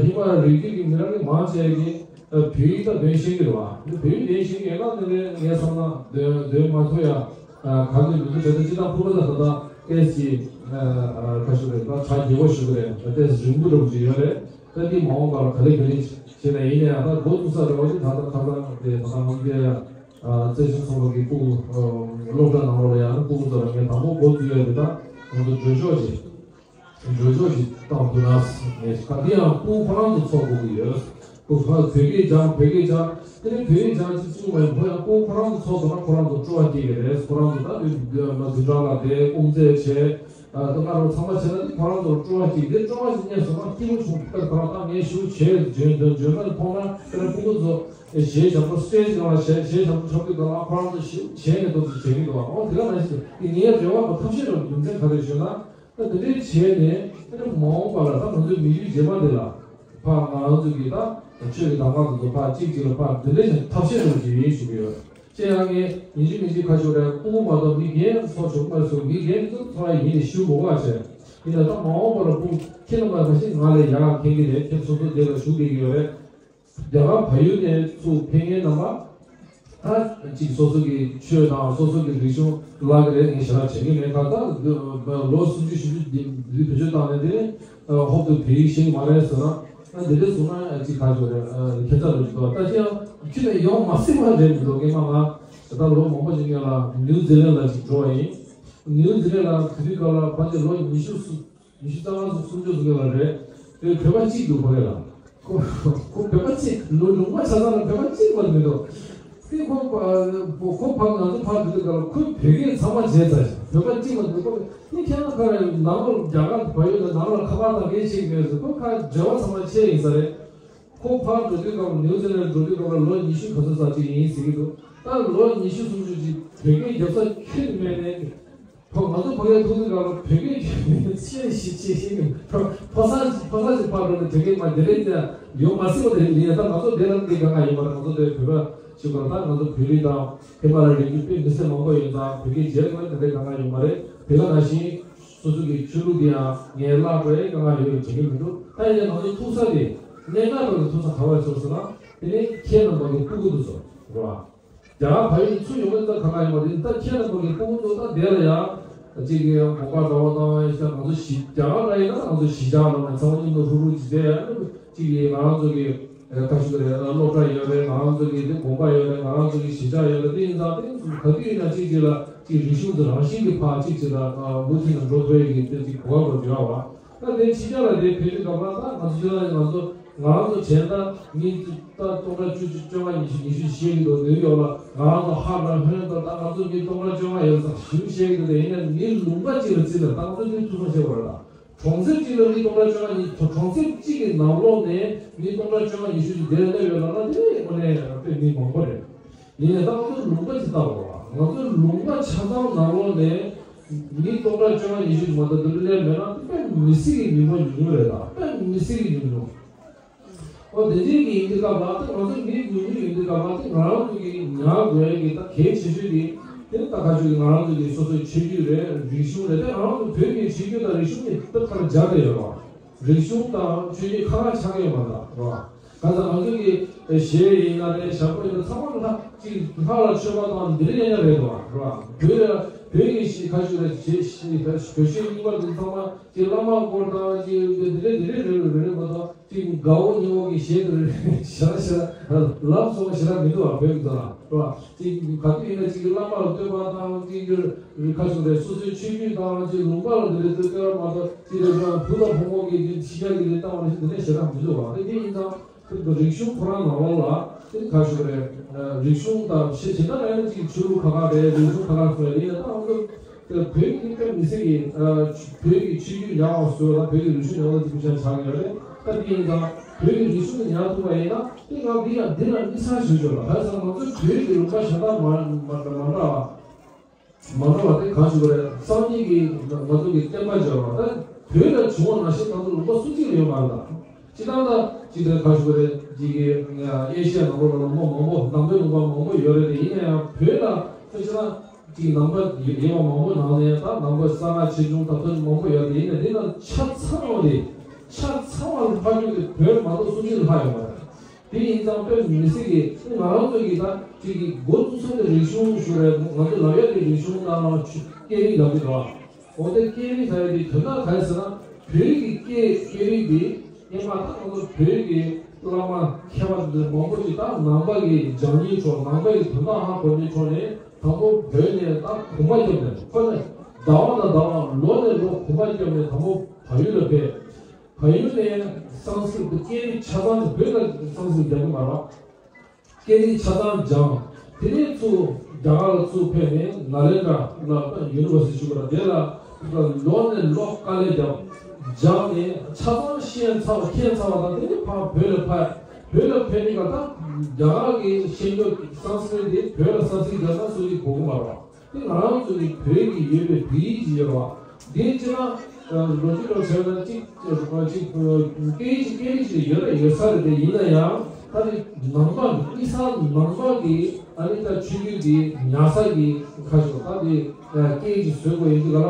ཧི་མ་ལ་རི་རྒྱུད་ཀྱི་མི་རང་གི་མང་ཆེ་གིས་བོད་ཡིག་ད་འདོན་ཤེས་ཀྱི་རེད་བ། འདི་བོད་ཡིག་འདོན་ཤེས་ཀྱི་ཡོད་ན་དེ་ནས་ངས་བསམ་ན་འདོན་འདོན་མ་ཐུབ་ཡ་ག་ཚོད་མི་འདུག་བྱས་ཙང་སྤྱིར་བཏང་ཕུར་པ་ད་ད་ལྟ་ཏོག་ཙམ་ཁ་ཤས་རེད། ད་གྲ་རྒྱས་པོ་ཞུ་གི་རེད། ད་ཏོག་ཙམ་རིང་པོ་འདྲ་པོ་ཅིག་ཡོད་རེད། ད་འདི་མ་འོངས་པ་ལ་ག་ལེ་ག་ལེ་བྱས་ན། ཡིན་ན་ཡང་ད་འགོ་བཙུགས་ས་རེད་བ། ཅིག་ད་ལྟ་ཁ་སང་དེ་ད་ལྟ་ང་ཚོ་ཡ་རྩེ་ཤིང་ཚོགས་པ་གི་སྤུ་གུ་སློབ་གྲྭ་ནང་ལོགས་ལ་ཡང་སྤུ་གུ་ཚོ་ལ་ངས་དང་པོ་འགོ་བཙུགས་ཡ་དེ་ད་ང་ཚོ་སྒྲོལ་ཆོག་ཅིག་སྒྲོལ་ཆོག་ཅིག་བཏང་ཐུབ་ན་ངས་ཁ། འདི་ཡང་སྤུ་གུ་ཁོ་རང་ཚོ་ཚོགས་དགོས་ཀྱི་ཡོད། སྤུ་གུ་ཁོ་རང་བོད་སྐད་སྦྱང་བོད་སྐད་སྦྱང་། དེ་ནས་བོད་ཡིག་སྦྱང་ཅིག་གསུངས་པ་ཡིན། ཁོ་ཡང་སྤུ་གུ་ཁོ་རང་ཚོ་ཚོགས་སོང་ན་ཁོ་རང་ཚོ་སྤྲོ་བ་སྐྱེ་གི་རེད། ཁོ་རང་ཚོ་ད་དུས་དུས་དུས་གྲངས་ལ་བསྡད་དབུ་མཛད་བྱས། ཨ་ད་ག་རུ་ཚང་མ་བྱས་ན་དེ་ཁོ་རང་ཚོར་སྤྲོ་བ་གཅིག་དེ་སྤྲོ་བ་ཞིག་རྙེད་སོང་ན་སྐྱིད་པོ་བྱུང་། ད་ཁོ་རང་ད་ངས་ཞུ་བྱས་འཇོན་འདོན་འཇོན་ན་མཐོང་ན། དེ་ནས་སྤུ་གུ་ཚོ་གཞས་བྱམས་པོ་སི་ཊེ་ཇི་སྒང་ལ་གཞས་གཞས་བྱམས་པོ་འཁྲབ་དུས་སྒང་ལ་ཁོ་རང་ཚོ་ཞེ་གཞས་ནས་ཏོག་ཙམ་བྱེད་ཀྱི་འདུག་ཨོ་དེ་ག་ནང་བཞིན་དེ་ངའི་རེ་བ་དང་ཐབས་ཤེས་རང་རྒྱུ་མཚན་ག་རེ་ཞུས་ན། ད་དེ་འདྲའི་བྱས་ནས་དེ་ནས་མ་འོངས་པ་ལ་ད་ང་ཚོའི་མི་རྒྱུད་རྗེས་མ་དེ་ལ་ཕར་ང་རང་ཚོ་གི་ད་ཆོས་ཀྱི་གདམས་ངག་དེ་ཚོ་ཕར་གཅིག་གཅིག་ལ་ཕར་དེ་འདྲའི་ཐབས་ཤེས་རང་རྒྱུ་ཡིན་ཞུ་གི་ཡོད། ཅེས་ཡང་ངས་ཡིན་གཅིག་མིན་གཅིག་ཁ་ཤོར་རེད། སྤུ་གུ་མ་གཏོགས་མི་རྒན་ཚོ་ཆོག་མ་སོང་། མི་རྒན་ཚོ་ཚོ་ཡིན་ནས་ཞུ་དགོས་པ་བྱས། ཡིན་ན་ད་མ་འོངས་པ་ལ་སྤུ་གུ་ཁྱེད་རྣམ་པ་ད་ཤི་ང་ལས་ཡག་མཁྱེན་གྱི་རེད། ཁྱེད་སོ་སོ་དེ་ལ་ཞུགས་བསྡད་ཀྱི་ཡོད་རེད། རྒྱ་གར་བལ་ཡུལ་ནས་ཚུར་ཕེབས་མཁན་རྣམ་པ་ད་གཅིག་སོ་སོ་གི་ཆོས་དང་སོ་སོ་གི་རིག་གཞུང་བརླག་གི་རེད། ངས་ཞེ་དྲག་དྲན་གྱི་མེད། ད་ད་ལོ་སུམ་ཅུ་བཞི་ཅུ་འདི་འདི་བེད་སྤྱོད་བཏང་ནས་དེ་ནས་ཧོབ་ཏེ་བོད་ཡིག་ཤེས་ཀྱི་མ་རེད་ཟེར་ན། ད་འདི་འདྲ་གསུངས་ན་ཅིག་ཁ་ཤོར་རེད། ཁྱད་མཚར་རུ་ཅིག་འདུག་ད་ཅི་ཡང་ཁྱོད་ནས་ཡོང་མ་སྲིད་པ་རེད་མི་འདུག་ངས་མ་ང་ ད་ལོ་མང་པོ་ཞིག་སྔོན་ལ་ནིའུ་ཛི་ལན་ལ་ཞིག་འགྲོ་བ་ཡིན། ནིའུ་ཛི་ལན་ལ་དེ་དུས་སྐབས་ལ་ཕལ་ཆེར་ལོ་ཉི་ཤུ་སུ་ཉི་ཤུ་རྩ་ལྔ་སུ་སུམ་ཅུ་སུ་སྔོན་ལ་རེད། དེ་བོད་པ་གཅིག་འདུག་ཕ་གི་ལ། ཁོ་ཁོ་བོད་པ་གཅིག་ལོ་ལུང་པ་ཆ་ཚང་ལ་བོད་པ་གཅིག་མ་མི་འདུག་དེ་ཁོ་ཁོ་ཕ་ང་ཚོ་ཕར་འགྲོ་དུས་སྐབས་ལ་ཁོས་བོད་སྐད་ཚང་མ་བརྗེད་ཚར་ཞིང་བོད་པ་གཅིག་མ་འདུག་ཁོ་ནི་ཁྱེད་རང་ཁ་ར་ནང་ལ་རྒྱ་གར་བལ་ཡུལ་ལ་ནང་ལ་ཁ་པར་དང་སྐད་ཆ་མེད་ཟེར། ཁོ་ཁ་འབྲེལ་བ་ཚང་མ་ཆད་ཡིན་ས་རེད། ཁོ་ཕར་འགྲོ་དུས་སྐབས་ལ་ནིའུ་ཛི་ལན་འགྲོ་དུས་སྐབས་ལ་ལོ་ཉི་ཤུ་ག་ཚོད་ཙམ་ཅིག་ཡིན་ཟེར་གྱི་འདུག་ད་ལོ་ཉི་ཤུ་སུམ་ཅུ་ཅིག་བོད་སྐད་རྒྱབ་ས་ཁྱོན་ནས་མེད་ནས། ཕ་ང་ཚོ་ཕ་གིར་ཐུག་དུས་སྐབས་ལ་བོད་སྐད་ཁྱོན་ནས་ཆེ་ཞིག་ཆེ་ཞིག་ཕ་ཕ་ས་ཕ་ས་ཅིག་ཕར་འགྲོ་ནས་བོད་སྐད་མ་དེ་རིང་ཙམ་ཡོང་མ་སྲིད་པ་དེ་རིང་ཡིན། ད་ང་ཚོ་དེ་ལ་འདི་གང་ག་ཡོད་མ་རེད། ང་ཚོ་དེ་བོད་པ་ཞིག་པར་ད་ང་ཚོ་བོད་རིགས་དང་ཧི་མ་ལ་ཡའི་རིགས་རྒྱུད་དཔེ་མི་སེར་མང་པོ་ཡོད་ཙང་བོད་སྐད་བརྗེད་དགོས་དེ་འདྲ་གང་ག་ཡོད་མ་རེད། དེ་ག་ནང་བཞིན་སོ་སོ་གི་ཆོས་ལུགས་དེ་ཡང་ངས་བརླག་པའི་དཀའ་ངལ་ཡོད་པའི་དྲན་གྱི་མི་འདུག་ད་ཡིན་ནའི་ང་ཚོ་ཐུག་ས་དེ་གནད་འགག་ཐོག་ཏུ་ཐུག་ས་ག་བར་ཚོར་སོང་ན་དེ་ནི་ཁྱེད་རྣམ་པ་གི་སྤུ་གུ་དེ་ཚོ་རེད་བ། རྒྱ་གར་བལ་ཡུལ་ཚུར་ཡོང་མཁན་ད་ག་ལ་ཡོང་བ་རེད། ད་ཁྱེད་རྣམ་པ་གི་སྤུ་གུ་ཚོ་ད་དེ་ལ་ཡང་གཅིག་གི་དགོན་པ་འདྲ་བ་དང་ཡང་ང་ཚོ་གཞིས་རྒྱ་གར་ལ་ཡིན་ན་ང་ཚོ་གཞིས་ཆགས་ལ་ཡང་ཚང་མ་མཉམ་དུ་ཧྲུག་ཧྲུག་ཅིག་བསྡད་ཡང་གཅིག་གི་ང་རང་ཚོ་གི་ཨ་ཁ་ཤུ་རེད། སློབ་གྲྭ་ཡོད་རེད། ང་རང་ཚོ་གི་དེ་དགོན་པ་ཡོད་རེད། ང་རང་ཚོ་གི་གཞིས་ཆགས་ཡོད་རེད། དེ་ཡིན་ཙང་དེ་ཚོ་ག་དུས་ཡིན་ན་གཅིག་གཅིག་ལ་གཅིག་རིག་གཞུང་དེ་རང་བཞིན་གྱི་ཕར་གཅིག་གཅིག་ལ་མུ་མཐུད་ནས་འགྲོ་ཐུབ་ཡས་ཀྱི་དེ་གཅིག་གོ་བ་ལོ་བརྗོད་པ། ད་དེ་ཕྱི་རྒྱལ་ལ་དེ་ཕེབས་དུས་སྐབས་ལ་ད་ང་ཚོ་ཕྱི་ལ་ང་ཚོ་ང་རང་ཚོ་བྱས་ན་ད་མི་ད་སྟོང་ཕྲག་བཅུ་བཅོ་ལྔ་ཉི་ཤུ་ཉི་ཤུ་ཞིག་བཤད་ཀྱི་འདུག་ནིའུ་ཡོག་ལ་ང་རང་ཚོ་ཧ་ལམ་ཧོན་ད་ད་ང་ཚོ་མི་སྟོང་ཕྲག་བཅོ་ལྔ་ཡོད་ཙང་ཞིག་བཤད་ཀྱི་འདུག་ཡིན་ནའི་མི་ལུང་པ་གཅིག་ལ་བརྩིས་ན་ད་ང་ཚོ་མི་ཐུབ་ཚོད་བྱེད་དགོས་རེད། ད་གྲོང་གསེབ་གཅིག་ལ་མི་སྟོང་ཕྲག་བཅོ་ལྔ་ཉིས་གྲོང་གསེབ་གཅིག་གི་ནང་ལོགས་ནས་མི་སྟོང་ཕྲག་བཅོ་ལྔ་ཉི་ཤུ་ཞིག་དེ་ལ་སླེབས་ཡོད་ལབ་ན་དེ་དངོས་གནས་དཔེ་མི་མང་པོ་རེད། ཡིན་ནའི་ད་ང་ཚོ་ལུང་པ་ཅིག་ལྟ་བ་ང་ཚོའི་ལུང་པ་ཆ་ཚང་ནང་ལོགས་ནས་མི་སྟོང་ཕྲག་བཅོ་ལྔ་ཉི་ཤུ་ཞིག་མ་གཏོགས་དེ་འདྲ་སླེབས་མེད་ན་དཔེ་མི་སྲིད་ཀྱི་ཉུང་ཉུང་རེད། ད་དཔེ་མི་སྲིད་ཀྱི་ཉུང་ཉུང་། ཨོ་དེ་འདྲའི་གི་ཡིན་དུས་སྐབས་ལ་ད་ང་ཚོ་མི་ཉུང་ཉུང་ཡིན་དུས་སྐབས་ལ་ད་ང་རང་ཚོ་གི་ཉར་དགོས་ཀྱི་ད་གལ་ཆེ་ཤོས་དེ་དེ་ནི་ད་ག་ཤོད་ཀྱི་ང་རང་ཚོ་གི་སོ་སོའི་ཆོས་བརྒྱུད་རེད། རིག་གཞུང་རེད། དེ་ང་རང་ཚོ་བོད་ཀྱི་ཆོས་བརྒྱུད་དང་རིག་གཞུང་གི་ད་ཁ་ལ་སྦྱར་བསྡད་ཡོད་རེད་བ། རིག་གཞུང་དང་ཆོས་བརྒྱུད་ཁ་ཁ་ཆགས་ཡོད་མ་རེད་བ། གང་ལྟར་ང་ཚོ་གི་གཞས་ཡིན་ན་རེད། ཞབས་བྲོ་ཡིན་ན་ཚང་མ་ལྷ་གཅིག་ལྷ་ལ་མཆོད་པ་དང་འདི་འདྲ་ཡང་ཡང་རེད་དོ། རེད་བ། བོད་ལ་བོད་ཀྱི་གཞས་ཁ་ཤས་རེད། གཞས་གཞས་བོད་གཞས་རྙིང་པ་འདི་ཚང་མ་གཅིག་བླ་མ་སྐོར་དང་གཅིག་འདི་འདྲ་འདི་འདྲ་རེད་རེད་མ་གཏོགས་གཅིག་དགའ་བོ་སྙིང་བོ་གི་གཞས་འདི་རེད་ཞེ་དྲག་ཞེ་དྲག་ལབ་སོང་ཞེ་དྲག་མི་འདུག་བ། བོད་ཀྱི་ཚོ་ལ་རེད་བ། གཅིག་ག་དུས་ཡིན་ན་གཅིག་བླ་མ་ལ་བསྟོད་པ་དང་གཅིག་ཁ་ཤས་རེད། སོ་སོའི་ཆོས་བརྒྱུད་དང་གཅིག་ལུང་པ་ལ་འདི་འདྲ་བསྟོད་པ་མ་གཏོགས་གཅིག་རེད་བ། བུ་དང་བུ་མོ་གི་གཅིག་ཕྱི་རྒྱལ་གྱི་འདི་ལྟ་བ་ནི་འདི་འདྲ་ཞེ་དྲག་མི་འདུག་བ། དེ་འདི་ཡིན་ཙང་། ཁྱོད་ཚོ་རིག་གཞུང་ཁོ་རང་ནང་ལོགས་ལ་དེ་ཁ་ཤོ་རེད། རིག་གཞུང་དང་ཤེས་བྱེད་ན་ཡང་ཅིག་ཆོས་ལུགས་ཁ་ཁ་རེད། རིག་གཞུང་ཁ་ཁ་སོ་རེད། ཡིན་ན་ད་ང་ཚོ་དེ་བོད་ཀྱི་དཔེ་མི་སྲིད་ཀྱི་བོད་ཀྱི་ཆོས་བརྒྱུད་ཉག་བ་བཟོས་ལ་བོད་ཀྱི་རིག་གཞུང་ཉག་བ་ཅིག་ཆགས་ཆགས་ཡོད་རེད། ད་དེ་ཡིན་ཙང་བོད་ཀྱི་རིག་གཞུང་དེ་ཉར་ཐུབ་པ་ཡིན་ན་དེ་ང་འདི་ཡང་འདི་ལ་དམིགས་བསལ་ཞུ་ཆོག་ལ། ག་རེ་ཟེར་ན་ང་ཚོ་བོད་ཀྱི་ལུང་པ་གཞན་དག་མ་མ་མ་འདྲ་བ། མ་འགྲོ་བ་དེ་གང་ཞིག་རེད། སང་ཉིན་གྱི་ང་ཚོ་གི་བསྟན་པ་སྦྱོར་བ་དང་བོད་ལ་བྱུང་བ་ནང་བཞིན་ང་ཚོ་ལུང་པ་སུ་གཅིག་ཡོད་མ་རེད། ད་སྤྱི་བཏང་ད་ཅིག་དེ་གང་ཞིག་རེད། ཅིག་གི་ཨེ་ཤི་ཡ་ནང་ལོགས་ལ་ལུང་པ་མང་པོ་ནང་པའི་ལུང་པ་མང་པོ་ཡོད་རེད། དེ་ཡིན་ན་ཡང་བོད་ལ་ད་སྤྱི་བཏང་ཅིག་ནང་པ་ཡོད་པ་མང་པོ་ནང་ནས་ད་ནང་པ་གསར་བ་ཆེ་ཆུང་ད་ཕན་མང་པོ་ཡོད་རེད། ཡིན་ན་དེ་ན་ཆ་ཚང་བ་རེད། ཆ་ཚང་བ་ལྷག་རྒྱུ་དེ་བོད་མ་གཏོགས་སུ་གཅིག་ལྷག་ཡོད་མ་རེད། དེ་ཡིན་ཙང་དཔེ་མི་སྲིད་ཀྱི་ང་རང་ཚོ་གི་ད་ཅིག་གི་འགོ་བཙུགས་ས་དེ་རིག་གཞུང་ཞུ་རེད། ང་ཚོ་ལབ་ཡ་དེ་རིག་གཞུང་ནང་ལ་ཆུ་སྐད་རིགས་ལབ་ཀྱི་འདུག་འོ་དེ་སྐད་རིགས་ལབ་ཡ་དེ་དོན་དག་ག་རེ་ཟེར་ན་བོད་ཀྱི་སྐད་སྐད་རིགས་དེ་སྔོན་མ་ད་ང་ཚོ་བོད་ཀྱི་བླ་མ་མཁས་པ་དེ་མང་པོ་ཅིག་ད་ནང་པ་གི་སྦྱང་སྙིང་ཕྱོགས་ནང་པ་ཡི་དོན་དག་ཧ་གོ་སྙིང་ཕྱོགས་ནས་དང་པོ་བོད་ནས་ད་གོམ་པ་བརྒྱབ་ནས་ཁོ་ནས་ཟླ་བ་དང་ཟླ་བ་ལོ་ནས་ལོ་གོམ་པ་བརྒྱབ་ནས་དང་པོ་བལ་ཡུལ་ལ་ཕེབས། བལ་ཡུལ་ནས་སང་སྐྲུན་དུ་སྐད་རིགས་ཆ་ཚང་བོད་ལ་སང་སྐྲུན་རྒྱག་གི་མ་རེད། སྐད་རིགས་ཆ་ཚང་སྦྱངས། དེ་ནས་ཚུར་རྒྱ་གར་ལ་ཚུར་ཕེབས་ནས་ནཱ་ལེནྡྲ་ལ་ཡུ་ནི་ཝར་སི་ཊི་ཞུ་བ་དང་དེ་ལ་ལོ་ནས་ལོ་དཀའ་ལས་བརྒྱབ། སྦྱངས་ནས་ཆ་ཚང་ཤེས་ཚར་བ་མཁྱེན་ཚར་བ་དང་དེ་ནས་ཕར་བོད་ལ་ཕེབས། བོད་ལ་ཕེབས་ནས་ག་ད་རྒྱ་གར་གྱི་ཤེས་ཡོན་སང་སྐྲུན་དེ་བོད་ལ་སང་སྐྲུན་རྒྱག་ན་སུ་ཡིས་གོ་གི་མ་རེད། དེ་ང་རང་ཚོ་གི་བོད་ཀྱི་ཡོད་པའི་བོད་ཡིག་ཅིག་ཡོད་རེད་བ། འདི་ཅི་ན་ལོ་རྒྱུས་ལ་མཚོན་ན་གཅིག་གཅིག་སྐད་ཡིག་ཅིག་སྐད་ཡིག་ཅིག་ཡོད་རེད། ཡོད་ས་རེད། དེ་ཡིན་ན་ཡང་ད་དེ་ནང་པ་གི་དམིགས་བསལ་ནང་པ་གི་ཨ་ནི་ད་ཆོས་བརྒྱུད་དེ་ཉར་ས་གི་ཁ་ཤོ་ད་དེ་སྐད་ཡིག་ཅིག་བཟོས་དགོས་ཡིན་གྱི་ལ།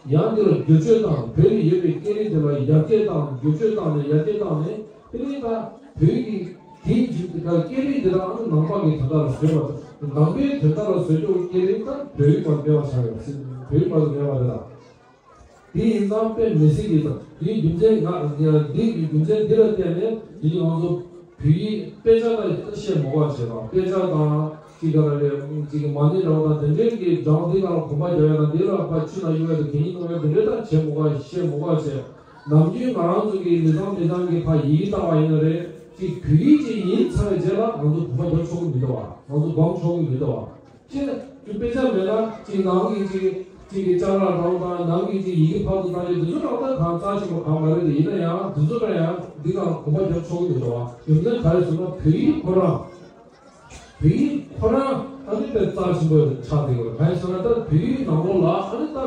ཡང་འདི་ལ་བསྒྱུར་བཅོས་དང་བོད་ལ་ཡོད་པའི་སྐད་རིགས་དེ་ལ་ཡར་རྒྱས་དང་བསྒྱུར་བཅོས་བཏང་ནས་ཡར་རྒྱས་བཏང་ནས། དེ་ནས་ད་བོད་ཀྱི་དེའི་རྒྱུད་དེ་ག་སྐད་རིགས་དེ་དག་ནང་པ་གི་དོན་དག་ལ་བཟོས་པ་དང་ནང་པའི་དོན་དག་ལ་བཟོས་ཆོག་སྐད་རིགས་དང་བོད་ཡིག་མ་འབྲེལ་བ་ཆགས་ཡོད་ཟེར། བོད་ཡིག་མ་འབྲེལ་བ་རེད་ལ། དེ་ཡིན་ཙང་དཔེ་མི་སྲིད་ཀྱི་དང་དེའི་རྒྱུ་མཚན་ང་འདི་གི་རྒྱུ་མཚན་འདི་ལ་བརྟེན་ནས་དེ་ང་ཚོ་བོད་ཡིག་དཔེ་ཆ་ལ་བཤད་མ་དགོས་པ་བྱས་པ་དཔེ་ཆ་དང་ ཅིག་ག་ལ་རེད། ཅིག་གི་མ་ཎི་འདྲ་བོ་དང་དེ་འདྲའི་གི་སྦྱང་འདི་ལ་གོམ་པ་རྒྱག་ཡ་དང་། དེ་ལ་ཕར་ཆུ་ནང་གཡུག་ཡ་དང་གད་སྙིགས་གཏོང་ཡ་དེ་འདྲའི་ད་བྱེད་མི་དགོས། བཤད་མི་དགོས་བྱས། ནམ་རྒྱུན་ང་རང་ཚོ་གི་མི་ཚང་མི་ཚང་གི་ཕར་ཡི་གེ་བཏང་བ་ཡིན་ན་རེད། ཅིག་བོད་ཡིག་ཅིག་ཡིན་ཚར་བའི་རྗེས་ལ་ང་ཚོ་གོམ་པ་རྒྱབ་ཆོག་གི་མི་འདུག་བ། ང་ཚོ་སྒོམ་ཆོག་གི་མི་འདུག་བ། ཅེས་དཔེ་ཆ་མེད་ན་ཅིག་ནང་གི་ཅིག་ཅིག་གི་ཅ་ལག་འདྲ་བོ་དང་། ནང་གི་ཅིག་ཡི་གེ་ཕར་ཚུར་བཏང་རྒྱུ་དེ་ཚོ་རང་ད་གང་རྩ་ཆེན་པོ་གང་མ་རེད་དེ། ཡིན་ན་ཡང་དེ་ཚོ་ལ་ཡང་འདི་གང་གོམ་པ་རྒྱབ་ཆོག་གི་མི་འདུག་བ། རྒྱུ་མཚན་ག་རེ་ཟེར་ན། བོད་ཡིག་ཁོ་རང་བོད་ཡིག་ཁོ་རང་ཨ་ནི་དཔེ་རྩ་ཆེན་པོ་ཆགས་བསྡད་ཡོད། གང་ཡིན་ཟེར་ན། ད་བོད་ཡིག་ནང་ལོགས་ལ་ཨ་ནི་ད་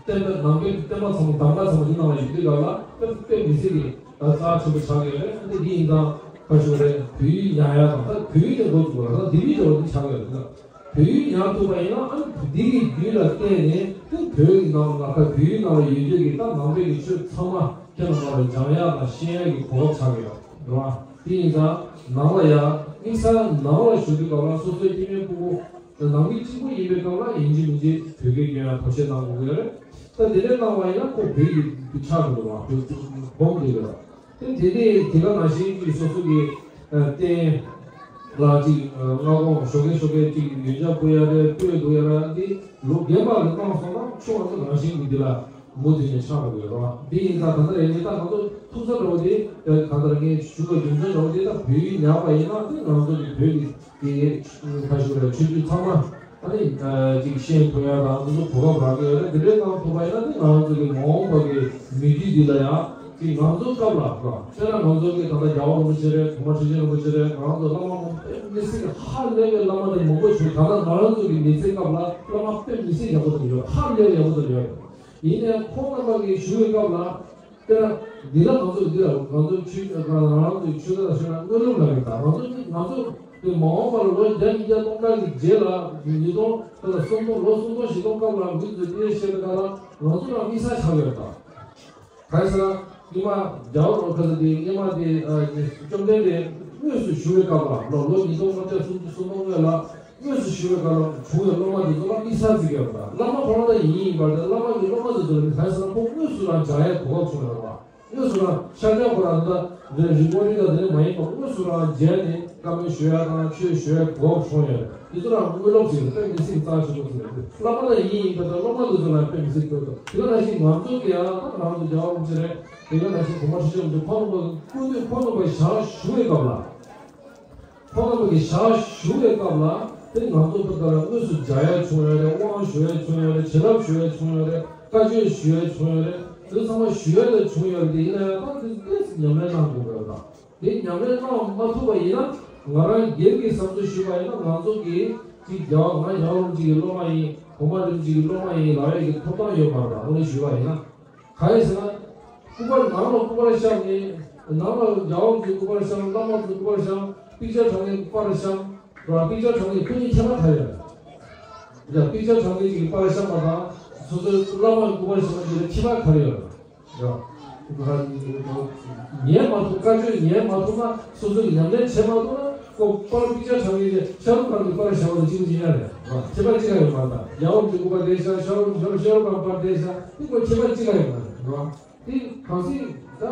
བསྟན་པའི་ནང་པའི་བསྟན་པ་ཚང་མ་གདམས་ངག་ཚང་མ་འདི་ནང་ལ་ཡོད་དུས་སྐབས་ལ་དཔེ་དཔེ་མི་སྲིད་ཀྱི་ད་རྩ་ཆེན་པོ་ཆགས་ཀྱི་ཡོད་རེད། ཨ་ནི་འདི་ཡིན་ཙང་ཁ་ཤོར་རེད། བོད་ཡིག་ཉར་ཡ་དང་། ད་བོད་ཡིག་ནས་འགོ་བཙུགས་པ་ད་འདི་མི་འདྲ་བ་འདི་ཆགས་ཀྱི་ཡོད་རེད། ད་བོད་ཡིག་ཉར་ཐུབ་པ་ཡིན་ན་ཨ་ནི་འདི་གི་རྒྱུད་ལ་བརྟེན་ནས་དེ་བོད་ཀྱི་ནང་ལ་ཁ་བོད་ཡིག་ནང་ལ་ཡོད་རྒྱུ་གི་ད་ནང་པའི་གི་ཆོས་ཚང་མ་ཁྱེད་རྣམ་པ་ལ་སྦྱང་ཡག་དང་ཤེས་ཡག་གི་གོ་སྐབས་ཆགས་ཀྱི་ཡོད་རེད་བ། དེ་ཡིན་ཙང་ནང་ལ་ཡ་དམིགས་བསལ་ནང་ལ་བཞུགས་དུས་སྐབས་ལ་སོ་སོའི་སྐྱེ་དམན་ཕྲུ་གུ་ནང་མི་གཅིག་པུ་ཡིན་པའི་སྐབས་ལ་ཡིན་གཅིག་མིན་གཅིག་བོད་སྐད་སྐྱོན་ཡ་ཐབས་ཤེས་གནང་དགོས་ཀྱི་ཡོད་རེད། ད་དེ་འདྲ་གནང་བ་ཡིན་ན་ཁོ་བོད་ཀྱི་ཆགས་འགྲོ་གི་རེད་བ། བོད་སྒོམ་འགྲོ་གི་རེད། དེ་དེ་ནས་དེ་ག་ནང་བཞིན་གྱི་སོ་སོ་གི་ཨ་རྟེན་ལ་ཅིག་ཨ་སྔ་དགོང་ཞོགས་ཀས་ཞོགས་ཀས་ཅིག་ཡོན་ཆབ་ཕུལ་ཡ་རེད། སྤོས་འདུག་ཡ་ར་འདི་ལོ་རྒན་པ་ལ་གནང་སོང་ན་ཆུང་བ་ཚོ་ནང་བཞིན་གྱི་འདི་ལ་མུ་མཐུད་ནས་ཆགས་འགྲོ་གི་ཡོད་རེད་བ། འདི་ཡིན་ཙང་ད་ལྟ་རེད། ངས་ད་ང་ཚོ་ཐུག་ས་འདྲ་བོ་དེ་གང་ལྟར་ངས་ཞུ་བའི་རྒྱུ་མཚན་འདྲ་བོ་དེ། ད་བོད་ཡིག་ཉར་བ་ཡིན་ན་དེ་ང་ཚོ་གི་བོད་ཀྱི་དེ་ཁ་ཤོར་བའི་ཆོས་བརྒྱུད་ཚང་མ་ཨ་ནི་ཅིག་ཤེས་ཐུབ་ཡ་དང་། དེ་ཚོ་གོ་སྐབས་རག་གི་ཡོད་རེད། དེ་འདྲའི་གནང་ཐུབ་པ་ཡིན་ན་དེ་ང་ཚོ་གི་མ་འོངས་པ་གི་མི་རྒྱུད་འདི་ལ་ཡང་ཅིག་ང་ཚོ་སྐབས་ལ་ར། དཔེར་ན་ང་ཚོ་གི་ད་ལྟ་རྒྱལ་བ་རིན་པོ་ཆེ་རེད། གོང་མ་ཁྲི་ཆེན་རིན་པོ་ཆེ་རེད། ང་ཚོ་བླ་མ་མང་པོ་དཔེ་མི་སྲིད་ཀྱི་ཧ་ལས་པའི་བླ་མ་དེ་མང་པོ་བྱུང་། ད་ལྟ་ང་རང་ཚོ་གི་མི་ཚེ་སྐབས་ལ་བླ་མ་དཔེ་མི་སྲིད་ཡག་པོ་ཙམ་ཡོད། ཧ་ལས་པའི་ཡག་པོ་ཙམ་ཡོད། ཡིན་ནའི་ཁོང་རྣམ་པ་གིས་ཞུ་བའི་སྐབས་ལ། དཔེར་ན་འདི་ལ་ང་ཚོ་འདི་ལ་ང་ཚོ་ཆོས་ང་རང་ཚོའི་ཆོས་ལ་ཞུ་ན་སྨོན་ལམ་ལ་རེད། ད་ང་ཚོ་ང་ཚོ་དེ་མ་འོངས་པ་ལ་ལོ་བརྒྱ་ཉིས་བརྒྱ་སྟོང་ཕྲག་གི་རྗེས་ལ་ཉིས་སྟོང་དེ་ལ་སུམ་སྟོང་ལོ་སུམ་སྟོང་བཞི་སྟོང་སྐབས་ལ་མི་ཚོས་དེ་བཤད་པའི་སྐབས་ལ་ང་ཚོ་ལ་དམིགས་བསལ་ཆགས་ཡོད་ད། གང་ཡིན་ཟེར་ན་སྔོན་མ་རྒྱལ་བ་རིན་པོ་ཆེ་དེ་སྔོན་མ་དེ་བཅོམ་ལྡན་འདས་དངོས་སུ་བཞུགས་པའི་སྐབས་ལ་ལོ་ལོ་ཉིས་སྟོང་ལྔ་བརྒྱ་སུམ་ཅུ་སོ་ལྔ་སྔོན་ལ། དངོས་སུ་ཞུ་བའི་སྐབས་ལ་བྱུང་བའི་སློབ་མ་དེ་ཚོ་ལ་དམིགས་བསལ་བརྩི་གི་ཡོད་པ་དང་། བླ་མ་ཁོ་རང་ད་ཡིན་ཡིན་པར་དེ་བླ་མ་གི་སློབ་མ་དེ་ཚོ་ལ་གང་ཟེར་ན་ཁོ་དངོས་སུ་རང་སྦྱང་ཡའི་གོ་སྐབས་བྱུང་ཡོད་པ། དངོས་སུ་རང་ཤར་རྒྱག་ཁོ་རང་ད་རེ་རི་པོ་ཊི་ད་དེ་འདྲ་མ་ཡིན་པ་དངོས་སུ་རང་མཇལ་ནས་བཀའ་མོལ་ཞུ་ཡ་དང་ཆོས་ཞུ་ཡའི་གོ་སྐབས་བྱུང་ཡོད། དེ་ཚོ་རང་དངོས་སློབ་ཅིག་རེད། དཔེ་མི་སྲིད་རྩ་ཆེན་པོ་ཅིག་རེད། བླ་མ་ད་ཡིན་ཡིན་པ་དང་སློབ་མ་དེ་ཚོ་ལ་དཔེ་མི་སྲིད་དགོས་འདུག་དེ་ག་ནང་བཞིན་ང་ཚོ་གི་ཡང་ད་ང་ཚོ་རྒྱལ་བ་རིན་པོ་ཆེ་རེད། དེ་ག་ནང་བཞིན་གོང་མ་ཁྲི་ཆེན་རིན་པོ་ཆེ་ཁོང་རྣམ་པ་སྐུ་མདུན་ཁོང་རྣམ་པ་ཞལ་བཞུགས་པའི་སྐབས་ལ། ཁོང་རྣམ་པ་གི་ཞལ་བཞུགས་པའི་སྐབས་ལ་དེ་ང་ཚོ་ད་ལྟ་དངོས་སུ་མཇལ་ཡ་བྱུང་ཡོད་རེད། དབང་ཞུ་ཡ་བྱུང་ཡོད་རེད། བྱིན་རླབས་ཞུ་ཡ་བྱུང་ཡོད་རེད། བཀའ་ཆོས་ཞུ་ཡ་བྱུང་ཡོད་རེད། དེ་ཚང་མ་ཞུ་ཡ་ད་བྱུང་ཡོད་རེད། དེ་ཡིན་ན་ཡང་ད་དེ་ཏོག་ཙམ་ཉམས་ལེན་གནང་དགོས་པ་དང་། དེ་ཉམས་ལེན་གནང་མ་ཐུབ་པ་ཡིན་ན་ང་རང་སྒེར་གྱི་བསམ་ཚུལ་ཞུས་པ་ཡིན་ན། ང་ཚོ་གི་ཅིག་རྒྱལ་བ་ང་རྒྱལ་བ་རིན་པོ་ཆེ་གི་སློབ་མ་ཡིན། གོང་མ་རིན་པོ་ཆེ་གི་སློབ་མ་ཡིན་ལབ་ཡ་གི་ཐོབ་ཐང་ཡོད་མ་རེད། དངོས་གནས་ཞུས་པ་ཡིན་ན། གང་ཡིན་ཟེར་ན། སྐུ་པར་ནང་ལ་སྐུ་པར་བཤམས་ནས། ནང་ལ་རྒྱལ་བ་རིན་པོ་ཆེའི་སྐུ་པར་བཤམས། བླ་མ་ཚོའི་སྐུ་པར་བཤམས། པིག་ཅར་དྲངས་ནས་སྐུ་པར་བཤམས། ར་པིག་ཅར་དྲངས་ནས་ཁོ་གཉིས་ཁྱད་པར་ག་རེ་ཡོད། ཡ་པིག་ཅར་དྲངས་ནས་ཀྱི་པར་བཤམས་པ་དང་སོ་སོའི་བླ་མ་སྐུ་པར་བཤམས་པ་གཉིས་ལ་ཁྱད་པར་ག་རེ་ཡོད། ཡ། ཉན་མ་ཐུབ། བཀའ་ཆོས་ཉན་མ་ཐུབ་ན། སོ་སོ་གི་ཉམས་ལེན་བྱེད་མ་ཐུབ་ན། ཁོ་པར་པིག་ཅར་དྲངས་ནས་ཤ་རུ་ཁཱན་གྱི་པར་བཤམས་པ་དང་གཅིག་པ་གཅིག་རྐྱང་རེད། ཁྱད་པར་གཅིག་ཀ་ཡོད་མ་རེད། ད་རྒྱལ་བ་རིན་པོ་ཆེའི་སྐུ་པར་དེ་བཞག་ཤ་རུ་ཤ་རུ་ཤ་རུ་ཁཱན་པར་དེ་བཞག་དེ་ཁོ་ཁྱད་པར་གཅིག་ཀ་ཡོད་མ་རེད། དེ་གང་ཟེར་ད་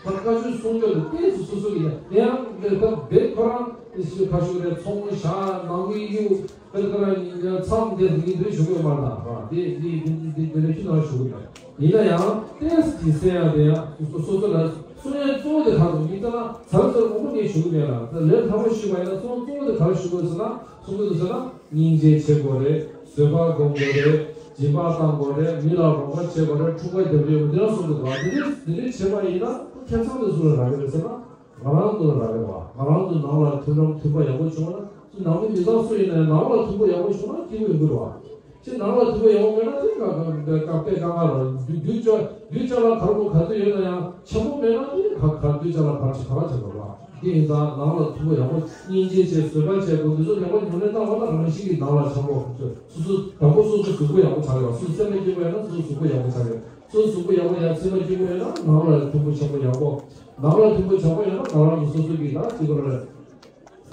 བཀའ་ཆོས་གསུང་ཆོས་དེ་ཏོག་ཙམ་སོ་སོ་གི་ཡ་དེ་ཡང་དེ་ད་བེད་ཁོ་རང་དེ་ཤི་ཁ་ཤུ་རེད། ཚོང་ཞག་ནང་མི་གཡུག་དཔེར་ཁོ་རང་མཚམས་དེ་དེ་གི་དེ་ཞུ་གི་ཡོད་མ་རེད། ད་དེ་དེ་དེ་དེ་དེ་ལས་ཁྱོད་རང་ཞུ་གི་མེད། ཡིན་ན་ཡང་ཏོག་ཙམ་གི་སེམས་ཡང་དེ་ཡང་སོ་སོ་སོ་ལ་གསུང་ཡ་གཙོ་བོ་དེ་ག་རེ་ཡིན་ད་ན། ཚར་ཚར་མང་པོ་ངས་ཞུ་གི་མེད་ལ། ད་ལས་སླ་པོ་ཞུས་པ་ཡིན་ན་གསུང་གཙོ་བོ་དེ་ག་རེ་ཞུ་དགོས་ཟེར་ན། གསུང་གི་འདུག་ཟེར་ན། སྙིང་རྗེ་བྱེད་དགོས་རེད། བཟོད་པ་སྒོམ་དགོས་རེད། སྦྱིན་པ་བཏང་དགོས་རེད། མི་ལ་རོགས་པ་བྱེད་དགོས་རེད། འཁྲུག་པ་རྒྱབ་ཡོང་འདི་རང་གསུང་གི་འདུག་འདི་འདྲའི་འདི་འདྲའི་བྱེད་པ་ཡིན་ན་ཁྱད་མཚར་དེ་སུ་ལ་རག་གི་རེད་ཟེར་ན། ང་རང་ཚོ་ལ་རག་གི་རེད་བ། ང་རང་ཚོ་ནང་ལ་མཐུན་རམ་མཐུན་པ་ཡག་པོ་བྱུང་ན། ཚོ་ནང་མི་མི་ཚང་སུ་ཡིན་ན་ཡང་ནང་ལ་མཐུན་པོ་ཡག་པོ་བྱུང་ན་སྐྱིད་པོ་ཡོང་གི་རེད་བ། ཁྱེད་ནང་ལ་མཐུན་པོ་ཡག་པོ་མེད་ན་དེ་ཀ་ཀ་ཀ་དཔེ་དཀའ་ངལ་རེད། རྒྱུ་རྒྱུ་ཅག་རྒྱུ་ཅག་ལ་གར་པོ་ག་ཚོད་ཡོད་ན་ཡང་ཆེན་པོ་མེད་ན་དེ་ག་ག་རྒྱུ་ཅག་ལ་གར་ཆེ་ག་ལ་ཆེ་བ་རེད་བ། དེ་ཡིན་ཙང་ནང་ལ་མཐུན་པོ་ཡག་པོ་སྙིང་རྗེ་བྱས། བཟོད་པ་བྱས། དགོས་འདི་ཚོ་ཡག་པོ་ཉམས་ལེན་བཏང་བ་ན་རང་བཞིན་གྱིས་ནང་ལ་ཆེན་པོ་སོ་སོ་དང་པོ་སོ་སོ་གཟུགས་པོ་ཡག་པོ་ཆགས་ཡོད། སོ་སོ་སེམས་པ་སྐྱིད་པོ་ཡོད་ན་སོ་སོ་གཟུགས་པོ་ཡག་པོ་ཆགས་ཡོད། སོ་སོ་གཟུགས་པོ་ཡག་པོ་ཡང་སེམས་པ་སྐྱིད་པོ་ཡོད་ན་ནང་ལ་མཐུན་པོ་ཆེན་པོ་ཡག་པོ། ནང་ལ་མཐུན་པོ་ཆེན་པོ་ཡོད་ན་ང་རང་གི་སོ་སོ་གི་ད་སྐྱིད་པོ་རེད།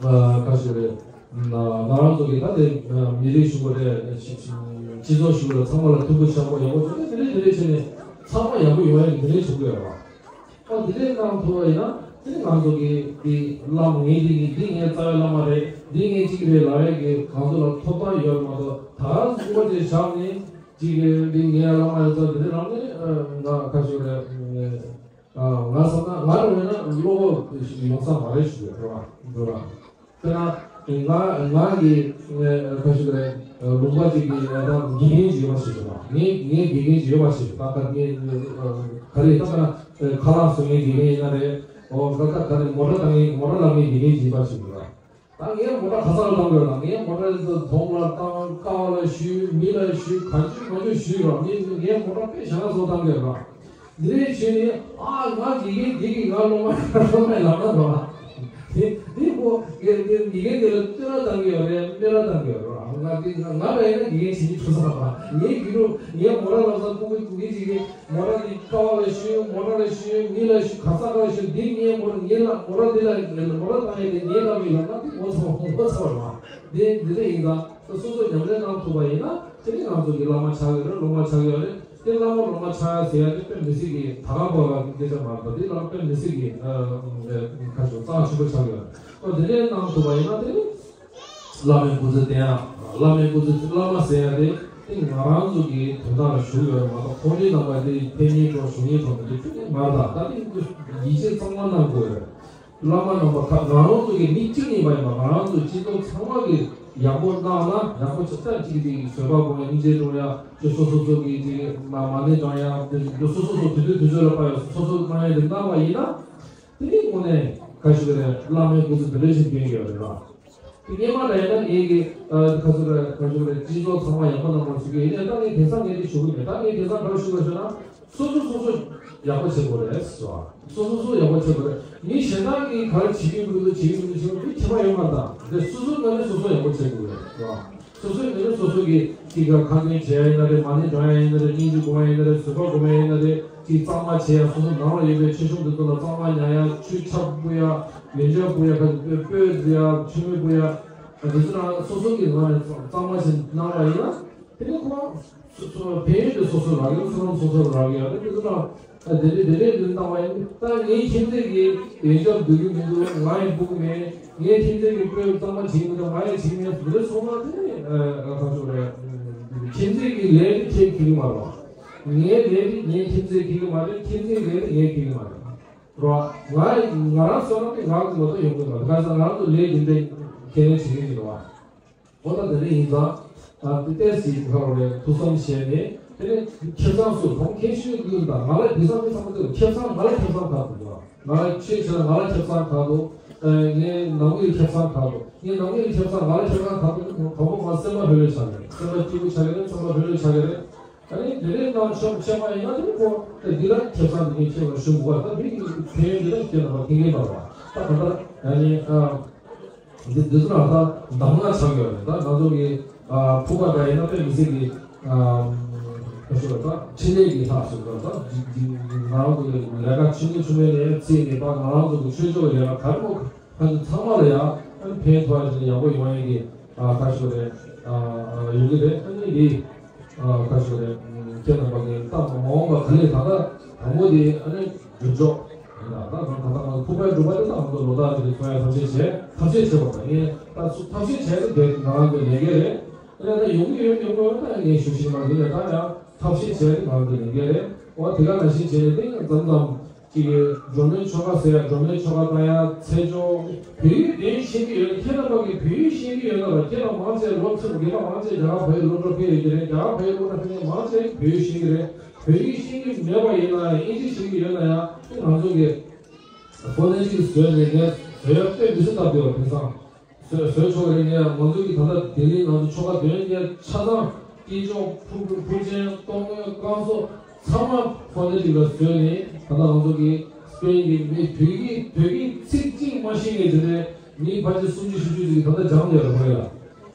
ཨ་ག་ཞིག་རེད། ང་རང་ཚོ་གི་ད་དེ་མི་རིགས་ཞུ་དགོས་རེད། སྤྱི་ཚོགས་ཞུ་དགོས་རེད། ཚང་མ་ལ་མཐུན་པོ་ཆེན་པོ་ཡག་པོ་བྱུང་ན་དེ་འདྲས་དེ་འདྲས་བྱས་ནས་ཚང་མ་ཡག་པོ་ཡོང་ཡ་གི་དེ་འདྲས་བྱེད་དགོས་ཡོད་རེད་བ། ཨ་དེ་འདྲས་གནང་ཐུབ་པ་ཡིན་ན་ དེ་ང་ཚོ་གི་འདི་བླ་མ་ངའི་འདི་ནི་འདི་ངའི་རྩ་བའི་བླ་མ་རེད། འདི་ངའི་གཅིག་རེད་ལབ་ཡས་ཀྱི་ང་ཚོ་ལ་ཐོབ་ཐང་ཡོད་མ་གཏོགས། ད་སྐུ་པར་དེ་བཞག་ནས་གཅིག་གི་འདི་ངའི་བླ་མ་ཡིན་ཙང་འདི་འདྲ་རང་ནི་ང་ཁ་ཤས་རེད། ང་བསམ་ན་ང་རང་ཡིན་ན་བློ་ཡོང་ས་མ་རེད་ཞུ་གི་རེད་བ། འགྲོ་བ། དཔེར་ན་ང་ང་གི་ཁ་ཤས་རེད། ལུང་པ་གཅིག་གི་ད་དགེ་རྒན་ཅིག་ཡོད་པ་ཞིག་རེད་བ། ངའི་ངའི་དགེ་རྒན་ཅིག་ཡོད་པ་ཞིག་རེད། ད་ད་ངའི་ག་རེ་ད་ད་ཁ་ལག་བཟོ་མཁན་དགེ་རྒན་ཡིན་ན་རེད། འོ་ད་ད་ག་རེ་མོ་ཊ་བཏང་མཁན་མོ་ཊ་བསླབ་མཁན་དགེ་རྒན་ཅིག་ཡིན་པ་ཞིག་རེད་བ། ད་ངས་མོ་ཊ་ག་ས་ལ་བཏང་དགོས་ལ། ངས་མོ་ཊ་དེ་ཚོ་དོང་ལ་བཏང་། ཀ་བ་ལ་གཞུས། མི་ལ་གཞུས། གང་བྱུང་མང་བྱུང་གཞུས་རོགས། ངས་ངས་མོ་ཊ་དཔེ་ཞེ་དྲག་བཟོ་བཏང་གི་ཡོད་ར། འདི་འདྲའི་བྱས་ནས་ཨ་ང་དགེ་རྒན་འདི་གིས་ང་སློབ་མ་སློབ་མས་ལབ་ན་རོགས། དེ་དེ་ཁོ་དགེ་དགེ་དགེ་རྒན་དེ་ལ་བསྟོད་ར་བཏང་གི་ཡོད་རེད། སྨད་ར་བཏང་གི་ཡོད་རེད། ང་དེ་ང་ང་ར་ཡིན་ན་དགེ་རྒན་བྱེད་ཀྱི་ཐུག་ས་ར། ངའི་རྒྱུད་རུ་ངའི་མོ་ཊ་ལབ་ས་ཕྲུ་གུ་མི་གཅིག་གིས། མོ་ཊ་འདི་ཀ་བ་ལ་གཞུས། མོ་ཊ་ལ་གཞུས། མི་ལ་གཞུས། ག་ས་ག་ལ་གཞུས། འདི་ངའི་མོ་ཊ། ངའི་ལ་མོ་ཊ་འདི་ལ་མོ་ཊ་བཏང་ཡས་དེ་ངའི་ལ་མི་ལ་ན་འདི་ངོ་ཚ་བ་ངོ་ཚ་བ་རེད་བ། འདི་འདི་འདྲ་ཡིན་ཙང་སོ་སོ་ཉམས་ལེན་གནང་ཐུབ་པ་ཡིན་ན་དེ་ནི་ང་ཚོ་གི་བླ་མ་ཆགས་ཡོད་རེད། སློབ་མ་ཆགས་ཡོད་རེད། དེ་བླ་མ་སློབ་མ་ཆགས་ཡ་ཟེར་ཡ་དེ་དཔེ་མི་སྲིད་ཀྱི་ད་ག་པ་བ་གི་སྐད་ཆ་མ་རེད་པ། དེ་བླ་མ་དཔེ་མི་སྲིད་ཀྱི་ཁ་ཤོ་རྩ་ཆེན་པོ་ཆགས་ཡོད་རེད། ཨོ་དེ་འདྲ་གནང་ཐུབ་པ་ཡིན་ན་དེ་ནི། བླ་མའི་སྐུ་ཚེ་བརྟན་ཡག་བླ་མའི་སྐུ་ཚེ་བླ་མ་ཟེར་ཡ་དེ་དེ་ང་རང་ཚོ་གི་དོན་དག་ལ་ཞུགས་ཡོད་རེད་མ་གཏོགས། ཁོང་ཚོའི་རྣམ་པ་དེ་ཕན་ཉེས་གྲོགས་གཞུང་ཉེས་གྲོགས་མི་འདུག་ཁྱོད་ནི་མ་རེད། ད་ད་དེ་ཡིད་ཆེས་གཙང་མ་གནང་དགོས་རེད། བླ་མ་རྣམ་པ་ཁ་ང་རང་ཚོ་གི་མི་གཅིག་ཡིན་པ་ཡིན་པ། ང་རང་ཚོ་སྤྱི་ཚོགས་ཚང་མ་གི་ཡག་པོ་གནང་ན་ཡག་པོ་ཆགས། ད་གཅིག་གིས་གཅིག་གི་བཟོད་པ་སྒོམ་ཡ། སྙིང་རྗེ་སྒྲུབ་ཡ། ཅིག་སོ་སོ་སོ་གི་ཅིག་མ་མ་ཎི་བགྲང་ཡ། སོ་སོ་སོ་དུས་ཚོད་དུས་ཚོད་ལ་ཕར་ཡ་སོ་སོ་གནང་ཡ་དེ་གནང་བ་ཡིན་ན། དེ་ནི་དངོས་གནས་ཁ་ཤས་ཀྱིས་བླ་མའི་སྐུ་ཚེ་འདི་འདྲ་ཞིག་འདོན་གྱི་ཡོད་རེད་ལ། དེ་སྔོན་མ་ལ་ཡིན་ན་ངེད་ཀྱི་ཁ་ཤས་ཀྱིས་ཁ་ཤས་ཀྱིས་སྤྱི་ཚོགས་ཚང་མ་ཡག་པོ་གནང་དགོས་ཞུ་གི་ཡིན། ཡིན་ན་ད་ངས་དེང་སང་ངས་དེ་ཞུ་གི་མེད། ད་ངས་དེང་སང་ག་རེ་ཞུ་དགོས་ཞུ་ན། སོ་སོ་སོ་སོ་ཡག་པོ་བྱེད་དགོས་རེད་ཟེར་བ། སོ་སོ་སོ་ཡག་པོ་བྱེད་དགོས་རེད། མི་གཞན་དག་གིས་ག་རེ་བྱེད་ཀྱི་མི་འདུག་བྱེད་ཀྱི་མི་འདུག་ཟེར་བ་དེ་ཁྱད་པར་ཡོད་མ་རེད། ད་དེ་སོ་སོ་ངོས་ནས་སོ་སོ་ཡག་པོ་བྱེད་དགོས་རེད་ཟེར་བ། སོ་སོའི་ངོས་ནས་སོ་སོ་གི་ཅིག་ག་ཁ་འདོན་བྱས་ཡ་ཡིན་ན་རེད། མ་ཎི་བགྲང་ཡ་ཡིན་ན་རེད། སྙིང་རྗེ་སྒོམ་ཡ་ཡིན་ན་རེད། བཟོད་པ་སྒོམ་ཡ་ཡིན་ན་རེད། ཅིག་གཙང་མ་བྱེད་ཡ། སོ་སོ་ནང་ལ་ཡོད་པའི་ཆོས་སྐྱོང་དེ་ཚོ་ལ་གཙང་མ་ཉར་ཡ། ཆུ་ཆབ་ཕུལ་ཡ། ཡོན་ཆབ་ཕུལ་ཡ། ཁ་ཅིག་སྤོས་སྤོས་སྒྲིག་ཡ། མཆོད་མེ་ཕུལ་ཡ། ཨ་དེ་ཚོ་རང་སོ་སོ་གི་ངོས་ནས་གཙང་མ་བྱས་གནང་བ་ཡིན་ན་དེ་ནི་ཁོ་རང་སོ་སོ་ཕན་ཡོན་དེ་སོ་སོ་རག་ཡོད། བསོད་ནམས་སོ་སོ་རག་ཡོད་རེད། དེ་ཚོ་རང་ཨ་དེ་འདྲས་དེ་འདྲས་འདི་བཏང་བ་ཡིན། ད་ངའི་ཁྱིམ་མཚེས་ཀྱི་ཡོན་ཆབ་ལྡུག་གི་མི་འདུག་ང་ཡང་ཕུལ་གི་མེད། ངའི་ཁྱིམ་མཚེས་ཀྱི་སྤོས་གཙང་མ་བྱེད་ཀྱི་མི་འདུག་ང་ཡང་བྱེད་ཀྱི་མེད། དེ་འདྲ་སོང་ན་དེ་ནི་ཨ་ག་ཚོད་རེད། ཁྱིམ་མཚེས་ཀྱི་ལས་དེ་ཁྱེད་ཀྱིས་མ་རོགས། ངའི་ལས་དེ་ངའི་ཁྱིམ་མཚེས་ཁྱེད་ཀྱིས་མ་རེད། ཁྱིམ་མཚེས་ལས་དེ་ངས་ཁྱེད་ཀྱིས་མ་རེད། རོ། ང་ང་རང་སོང་ན་དེ་ང་གི་ངོ་ཐོག་ཡོང་གི་མ་རེད། གང་ཟེར་ང་རང་ཚོ་ལས་རྒྱུ་འབྲས་ཁས་ལེན་བྱེད་ཀྱི་མི་འདུག་བ། འོ་ད་དེ་འདྲ་ཡིན་ཙང་། ད་དེ་ཏོག་ཙམ་ཁ་རོག་ལས་ཐུགས་བསམ་བཞེས་ནས་དེ་ནས་ཁེ་བཟང་སུ་ཁོང་ཁེ་ཤུལ་ཀུན་དང་ང་ལ་དེ་བསམ་དེ་བསམ་དེ་ཁེ་བཟང་ང་ལ་ཁེ་བཟང་ག་ཐུབ་ཀྱི་བ། ང་ལ་ཆོས་བྱས་ན་ང་ལ་ཁེ་བཟང་ག་འདུག་ངའི་ནང་མིར་ཁེ་བཟང་ག་འདུག་ངའི་ནང་མིར་ཁེ་བཟང་ང་ལ་ཁེ་བཟང་ག་འདུག་དང་པོ་ང་སེམས་པ་ལྷོད་ལྷོད་ཆགས་ཀྱི་རེད། སེམས་པ་སྐྱིད་པོ་ཆགས་ཀྱི་རེད། སེམས་པ་ལྷོད་ལྷོད་ཆགས་ཀྱི་རེད། ཨ་ནི་དེ་རིང་གནང་ཆོག་ཆོག་པ་ཡིན་ན་དེ་ནི་ཁོ་དེ་འདི་ལ་ཁེ་བཟང་འདི་ངས་ཁྱེད་ལ་ཞུ་དགོས་པ། ད་མི་གི་ཕན་ཡོན་འདི་ལ་ཁྱེད་ལ་མ་ཁེ་ངེས་པ་བ། ད་ག་ད་ཨ་ནི་ཨ། འདི་འདི་ཚོ་ལ་ད་གདམས་ངག་ཆགས་ཡོད་རེད། ད་ང་ཚོ་གི་ཨ་ཕུག་པ་འདྲ་ཡིན་ན་དཔེ་མི་སྲིད་ཀྱི་ཨ་ཁ་ཤས་ལ་ད་འཕྲིན་ལས་ཀྱི་ལྷག་ཟེར་བ། ད་འདི་འདི་ང་རང་ཚོ་གི་ལས་ཀ་ཆུང་ངུ་ཆུང་ངུ་ནས་བརྩིས་ནས་ད་ང་རང་ཚོ་གི་ཆོས་ཕྱོགས་ཀྱི་ལས་ཀ་ག་རེ་མོ་ཁ་ཚང་མ་ལ་ཡང་ཕན་ཐོགས་ཡ་ཡག་པོ་ཡོང་ཡ་གི་ཨ་ཁ་ཤས་རེད། ཨ་ཡོང་གི་རེད། ཨ་ནི་འདི། ཁ་ཤས་རེད། ཁྱེད་རྣམ་པ་གིས་ལྟ་མ་འོངས་པ་ག་ལེ་ད་ལྟ་དང་པོ་དེ་ཨ་ནི་འགྲུབ་ཆོག་ཡིན་ལ། ད་ད་ད་ང་ཚོ་ཕུག་པའི་སྒྲུབ་པ་དེ་ད་ང་ཚོ་ལོ་ལྟར་དེ་ཚོ་ཡ་ཐབས་ཤེས་བྱས་ཐབས་ཤེས་བྱེད་པ་དང་ངས་ད་ཚོ་ཐབས་ཤེས་བྱས་ཏེ་དེ་ང་རང་གི་ལས་འགན་རེད། ཨ་ནི་ད་ཡོང་གི་ཡོད་མི་ཡོང་གི་ཡོད་ད་ངས་ཞུ་ཤེས་མ་འདུག་ཡ། ད་ཡང་ཐབས་ཤེས་བྱས་ཏེ་ང་རང་གི་ལས་འགན་རེད། འོ་དེ་ག་ནང་བཞིན་བྱས་ནས་དེ་མཚམས་མཚམས། ཅིག་གི་འགྲོ་མིའི་ཆོ་ག་ཟེར་ཡ། འགྲོ་མིའི་ཆོ་ག་བཏང་ཡ། ཚེས་བཅོ། བོད་ཡིག་འདོན་ཤེས་ཀྱི་ཡོད་ན། ཁྱེད་རྣམ་པ་གིས་བོད་ཡིག་ཤེས་ཀྱི་ཡོད་ན་ར། ཁྱེད་རང་མང་ཆེ་ལོ་ཚོད་རྒན་པ་མང་ཆེ་རྒྱ་གར་བོད་ཡིག་སློབ་གྲྭ་ཕེབས་ཡོད་ཀྱི་རེད། རྒྱ་གར་བོད་ཡིག་སློབ་གྲྭ་ཕེབས་མཁན་མང་ཆེ་བོད་ཡིག་ཤེས་ཀྱི་རེད། བོད་ཡིག་ཤེས་ཀྱི་མེད་པ་ཡིན་ན་ཡང་ཨིན་ཇི་ཤེས་ཀྱི་ཡོད་ན་ཡང་ང་ཚོ་གི་ཕོ་ནེ་ཊིག་བཟོས་ནས་ངས་བཟོ་ཡ་དཔེ་མི་སྲིད་སྟབས་བདེ་བ། དེང་སང་བཟོས་བཟོས་ཆོག་རེད། ངས་ང་ཚོ་གི་ད་ལྟ་ལྡི་ལི་ང་ཚོ་ཆོ་ག་འདོན་མཁན་ཆ་ཚང་། དཀྱིལ་ཆོག་ཕུར་ཕུར་ཕུར་ཅན། གཏོར་བསྔོས། བསྐང་གསོ་ཚང་མ་ཕོ་ནེ་ཊིག་ལ་བཟོས་ནས། ད་ལྟ་ང་ཚོ་གི་སྤེན་གྱི་མི་བོད་ཡིག་བོད་ཡིག་ཚིག་གཅིག་མ་ཤེས་མཁན་དེ་འདྲའི་མི་ཕལ་ཆེར་སུམ་ཅུ་བཞི་བཅུ་ཅིག་གིས་ད་ལྟ་སྦྱངས་བསྡད་ཡོད་རེད་ལ།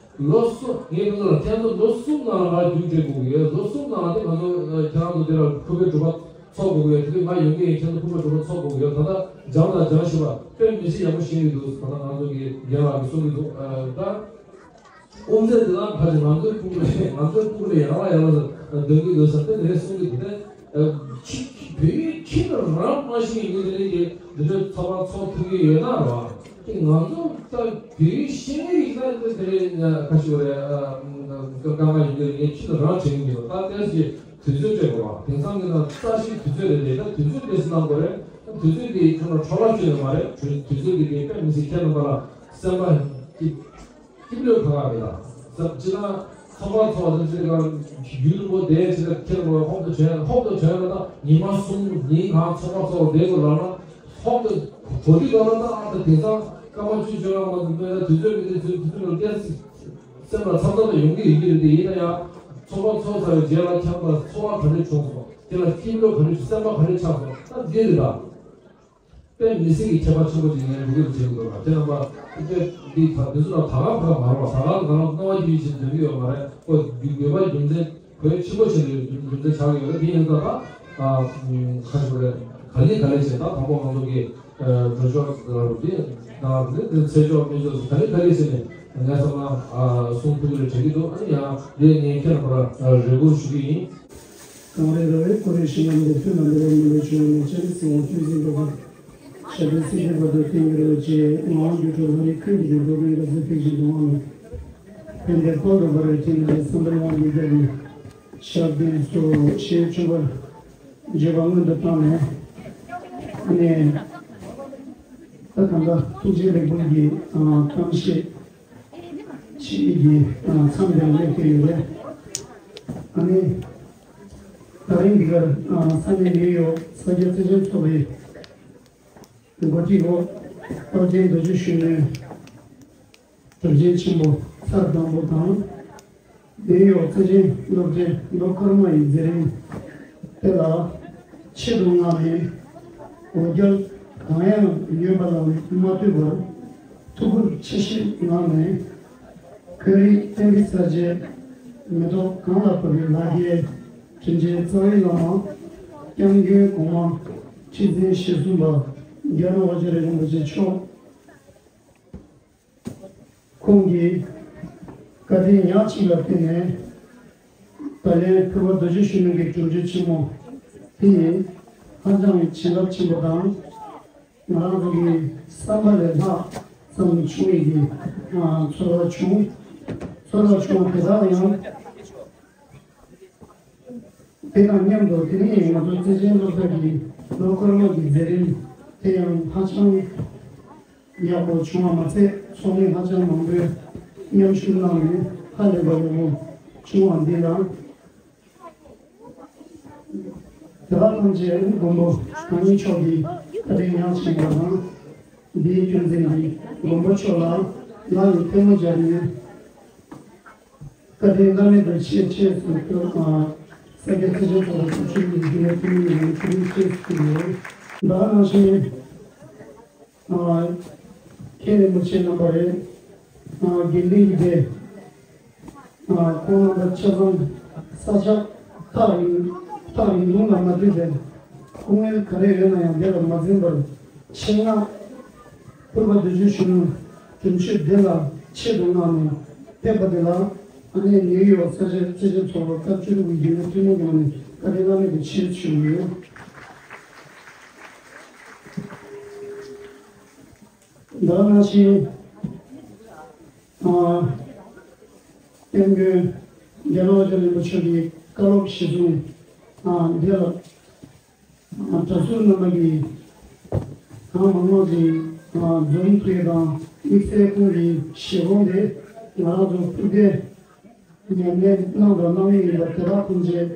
ལོ་གསུམ། ངས་ཁོང་ཚོ་ལ་ཁྱེད་ཚོ་ལོ་གསུམ་ནང་ལ་ང་རྒྱུགས་སྤྲད་དགོས་ཀྱི་ཡོད། ལོ་གསུམ་ནང་ལ་དེ་ང་ཚོ་ཁྱེད་རང་ཚོ་དེ་ལ་ཕུར་པའི་སྒྲུབ་པ་ཚོགས་དགོས་ཀྱི་ཡོད། དེ་དུས་ང་ཡོང་གི་ཡིན། ཁྱེད་ཚོ་ཕུར་པའི་སྒྲུབ་པ་ཚོགས་དགོས་ཀྱི་ཡོད། ད་ལྟ་སྦྱངས་དང་སྦྱང་བཞིན་པ་དཔེ་མི་སྲིད་ཡག་པོ་ཤེས་ཀྱི་འདུག་ད་ལྟ་ང་ཚོ་གི་རྒན་ལགས་ཀྱིས་གསུང་གི་འདུག་ད་དབུ་མཛད་དེ་ལ་ཕར་ང་ཚོའི་ཕུར་པ་ང་ཚོའི་ཕུར་པ་ཡར་ལ་ཡར་ལ་འདོན་གྱི་འདུག་ཟེར་ཏེ་དེ་འདྲ་གསུང་གི་འདུག་ད་ཁྱི་ཁྱི་བོད་ཡིག་ཁྱི་ལ་རང་མ་ཤེས་ཀྱི་མི་དེ་འདྲ་གི་འདི་འདྲ་ ཚོགས་པ་ཚོགས་ཐུབ་ཀྱི་ཡོད་ན་རེད་བ། དེ་ང་ཚོ་ད་དུས་ཤེས་ཀྱི་ཡིན་ན་དེ་དེ་རེད། ཁ་ཤས་རེད། དཀའ་ངལ་ཡོང་གི་རེད། ངས་ཁྱི་ལ་རང་བྱེད་ཀྱི་ཡོད། ད་ལྟའི་ཆར་དུས་ཚོད་སྤྲད་དགོས་པ། དེང་སང་གི་ནང་རྩ་ཞིག་དུས་ཚོད་རེད་དེ། ད་དུས་ཚོད་ཏོག་ཙམ་གནང་དགོས་རེད། ད་དུས་ཚོད་དེ་ཁྱོད་རང་འཕྲོ་བརླག་བྱས་ཡོད་མ་རེད། དུས་ཚོད་དེ་དེ་དཔེ་མི་སྲིད་ཁྱེད་རྣམ་པ་ལ་སེམས་པ་སྐྱིད། སྐྱིད་པོ་གང་ཡང་མེད་ད། ཅི་ན་ཚོགས་པ་ཚོགས་ནས་ཅི་ལ་ཡུལ་པོ་དེ་ཅི་ལ་ཁྱེད་རང་ཧོབ་ཏེ་བྱོན། ཧོབ་ཏེ་བྱོན་ལ་ད་ཉི་མ་གསུམ་ཉིན་གང་ཚོགས་པ་ཚོགས་བསྡད་དགོས་ལབ་ན། ཧོབ་ཏེ་གོ་དུས་ག་ལ་ད་ཨ་ད་དེང་སང་སྐར་མ་བཅུ་བཅོ་ལྔ་མ་འདུག་པས། ད་དུས་ཚོད་མི་དེ་ཚོའི་དུས་ཚོད་ལ་བསྐྱལ་སྲིད། སེམས་ལ་འཚབ་འཚབ་ད་ཡོང་གི་ཡོད་ཀྱི་རེད་དེ། ཡིན་ན་ཡང་ཚོགས་པ་ཚོགས་ཚར་བའི་རྗེས་ལ་ཁྱེད་རང་ད་ཚོར་བ་ག་འདྲ་བྱུང་སོང་། དེ་ལ་སྐྱིད་པོ་ག་འདྲ་བྱུང་། སེམས་པ་ག་འདྲ་ཆགས་སོང་། ད་འདི་རེད་ད། དཔེ་མི་སྲིད་ཀྱི་ཁྱད་པར་ཆེན་པོ་ཅིག་ངས་འགྲོ་གི་རེད་བྱེད་ཀྱི་འདུག་ལ། དེ་རྣམ་པ་དཔེ་འདི་ད་འདི་ཚོ་ལ་ད་ག་ཕ་ག་མ་རེད་བ། ད་ག་ལ་ང་རང་རྣ་བ་ཡིད་བཞིན་འདོན་གྱི་ཡོད་མ་རེད། ཁོ་འདོད་པ་རྒྱུ་མཚན་ཁོའི་ཆེན་པོ་ཆེ་རེད། རྒྱུ་མཚན་ཆགས་ཀྱི་ཡོད་རེད། དེ་ཡིན་ཙང་ད་ཁ་ཤོར་རེད། ག་ལེ་ག་ལེ་བྱས། ད་དང་པོ་ང་ཚོ་གི་གྲོས་ཆོད་ལ་རུ་དེ་ད་དེ་ཚེ་ཆོག་མི་ཆོག་ག་ལེ་ག་ལེ་བྱས་ནས་ངས་བསམ་ན་གསུང་ཐུབ་ཀྱི་རེད་དྲན་གྱི་འདུག་ཨ་ནི་ཡང་དེ་ངས་ཁྱེད་རྣམ་པ་ལ་རེ་སྐུལ་ཞུ་གི་ཡིན། གངས་རི་ར་བས་བསྐོར་བའི་ཞིང་ཁམས་འདིར། ཐོད་རྣམས་འབར་བའི་ཉི་མའི་ཕྱོགས་ནས། སྤྱན་རས་གཟིགས་དབང་བསྟན་འཛིན་འགྲོ་དང་། ཞབས་པད་སྲིད་མཐའི་བར་དུ་བརྟན་གྱུར་ཅིག་ངག་དབང་སྒྱུ་འཕྲུལ་ལྷ་རིའི་ཁྱོན་གྱི་འགྲོ་དོན་དགའ་ཚལ་ཕུན་སུམ་ཚོགས་པ་ནས། ཕན་བདེ་ལྷུན་གྱིས་འབར་བའི་ཕྲིན་ལས་བསམ་པའི་དབང་གིས་རྒྱལ་བའི་ཞབས་བརྟན་སོགས་ཞེས་མཆོད་པར་བརྗོད་པ་སྔོན་དུ་བཏང་ནས། ཨ་ནི་ད་གང་ལྟར་ཐུགས་རྗེ་ལེགས་འབུལ་གྱི་གཏམ་བཤད། ཕྱིའི་གི་མཚམས་དེར་སླེབས་ཀྱི་ཡོད་རེད། ཨ་ནི་ད་རིང་འདི་གར་ས་གནས་ནིའུ་ཡོག་ས་སྐྱ་བརྩེ་ཆེན་ཚོགས་པའི་འགོ་ཁྲིད་འོག་རྟོགས་ལྡན་རྡོ་རྗེ་གཞོན་ནུའི་གྲུབ་ཆེན་ཆེན་པོ་ཚར་དང་པོ་དང་། ནིའུ་ཡོག་རྩེ་ཆེན་སློབ་གྲྭའི་ལོ་སྐར་མ་ཡི་མཛད་རིམ་དེ་ལ་ཆེད་དུ་མངགས་ནས་འོ་བརྒྱལ་གང་ཡང་ཡོད་པ་ལ་མ་ལྟོས་པར་ཐུགས་ཁུར་ཆེ་བཞེས་གནང་ནས། བོད་རིགས་བསྟན་པའི་གསར་བརྗེའི་མེ་ཏོག་གང་ལ་ཕོག་པའི་ལ་རྒྱའི་དྲིན་ཅན་རྩ་བའི་བླ་མ་སྐྱབས་མགོན་གོང་མ་ཁྲི་འཛིན་ཞེ་གསུམ་པ་རྒྱལ་བ་རིན་པོ་ཆེ་མཆོག་ཁོང་གིས་བཀའ་དྲིན་ཉག་གཅིག་ལ་བརྟེན་ནས། ད་ལན་ཕུར་པ་རྡོ་རྗེ་གཞོན་ནུ་གི་སྒྲུབ་མཆོད་ཆེན་མོ་དེ་ཡིས་ཧ་ཅང་བྱིན་རླབས་ཆེན་པོ་དང་། ང་རང་ཚོ་གི་བསམ་པ་ལས་ལྷག་ཙམ་བྱུང་བའི་གི་ཚོར་བ་བྱུང་། ཚོར་བ་བྱུང་བ་དེ་དག་ཡང་དེ་དང་མཉམ་དུ། དེ་ནས་ང་ཚོ་བརྩེ་ཆེན་སློབ་གྲྭ་གི་ལོ་སྐར་མ་གི་མཛད་རིམ་དེ་ཡང་ཧ་ཅང་ཡག་པོ་བྱུང་བ་མ་ཚད། ཚོགས་མི་ཧ་ཅང་མང་པོས་མཉམ་ཞུགས་གནང་ནས་ཧ་ལས་པ་ཡག་པོ་བྱུང་བ་འདི་ལ། དེ་དག་ཐམས་ཅད་མགོན་པོ་གང་ཉིད་མཆོག་གི་བཀའ་དྲིན་ཉག་གཅིག་པ་དང་། འདིའི་རྒྱུ་མཚན་གྱིས་མགོན་པོ་མཆོག་ལ་ལག་གི་ཐལ་མོ་སྦྱར་ནས། བཀའ་དྲིན་བླ་མེད་དུ་ཆེ་ཆེ་ཟེར་སྐྱོར་དང་། ས་སྐྱ་བརྩེ་ཆེན་ཚོགས་པ་ཚོགས་ཆུང་གི་རྒྱུན་ལས་འཐུས་མི་ཡོངས་ལ་ཐུགས་རྗེ་ཆེ་ཞུ་གི་ཡོད། ད་ག་ནང་བཞིན། མཁན་རིན་པོ་ཆེ་རྣམ་པ་རེད། དགེ་འདུན་གྱི་སྡེ། ཁོང་རྣམ་པ་ཆ་ཚང་ས་ཆ་ཐག་རིང་ཐག་རིང་ཐུང་ལ་མ་ལྟོས་པའི་སྐུ་ངལ་ག་རེ་ཡོད་ན་ཡང་དེ་ལ་མ་འཛེམས་པར་ཆེད་མངགས་ཕུར་པ་རྡོ་རྗེ་གཞོན་ནུ་སྒྲུབ་མཆོད་འདི་ལ་ཆེད་དུ་མངགས་ནས་ཕེབས་པ་དེ་ལ། ཨ་ནེ་ནིའུ་ཡོག་ས་ཆ་བརྩེ་ཆེན་ཚོགས་པ་སྐབས་བཅུ་དྲུག་གི་རྒྱུན་ལས་འཐུས་མི་ཡོངས་ནས་བཀའ་དྲིན་བླ་མེད་དུ་ཆེ་ཞུ་གི་ཡོད། ད་ག་ནང་བཞིན། ཨ། སྐྱབས་མགོན་རྒྱལ་བ་རིན་པོ་ཆེ་གི་བཀའ་སློབ་གཞི་བཟུང་། ཨ། འདི་ལ། ཨ། གྲྭ་ཟུར་རྣམ་པ་གིས་གང་མང་མང་ཞིག་ཨ། འཛོམས་ཐུབ་ཡས་དང་དམིགས་བསལ་ཁོང་གི་བཞེད་དགོངས་དེ་ང་རང་ཚོ་སྐུ་ཚེ་ཉམས་ལེན་གནང་དང་གནང་གི་ཡིན་པ་དེ་དག་ཐམས་ཅད་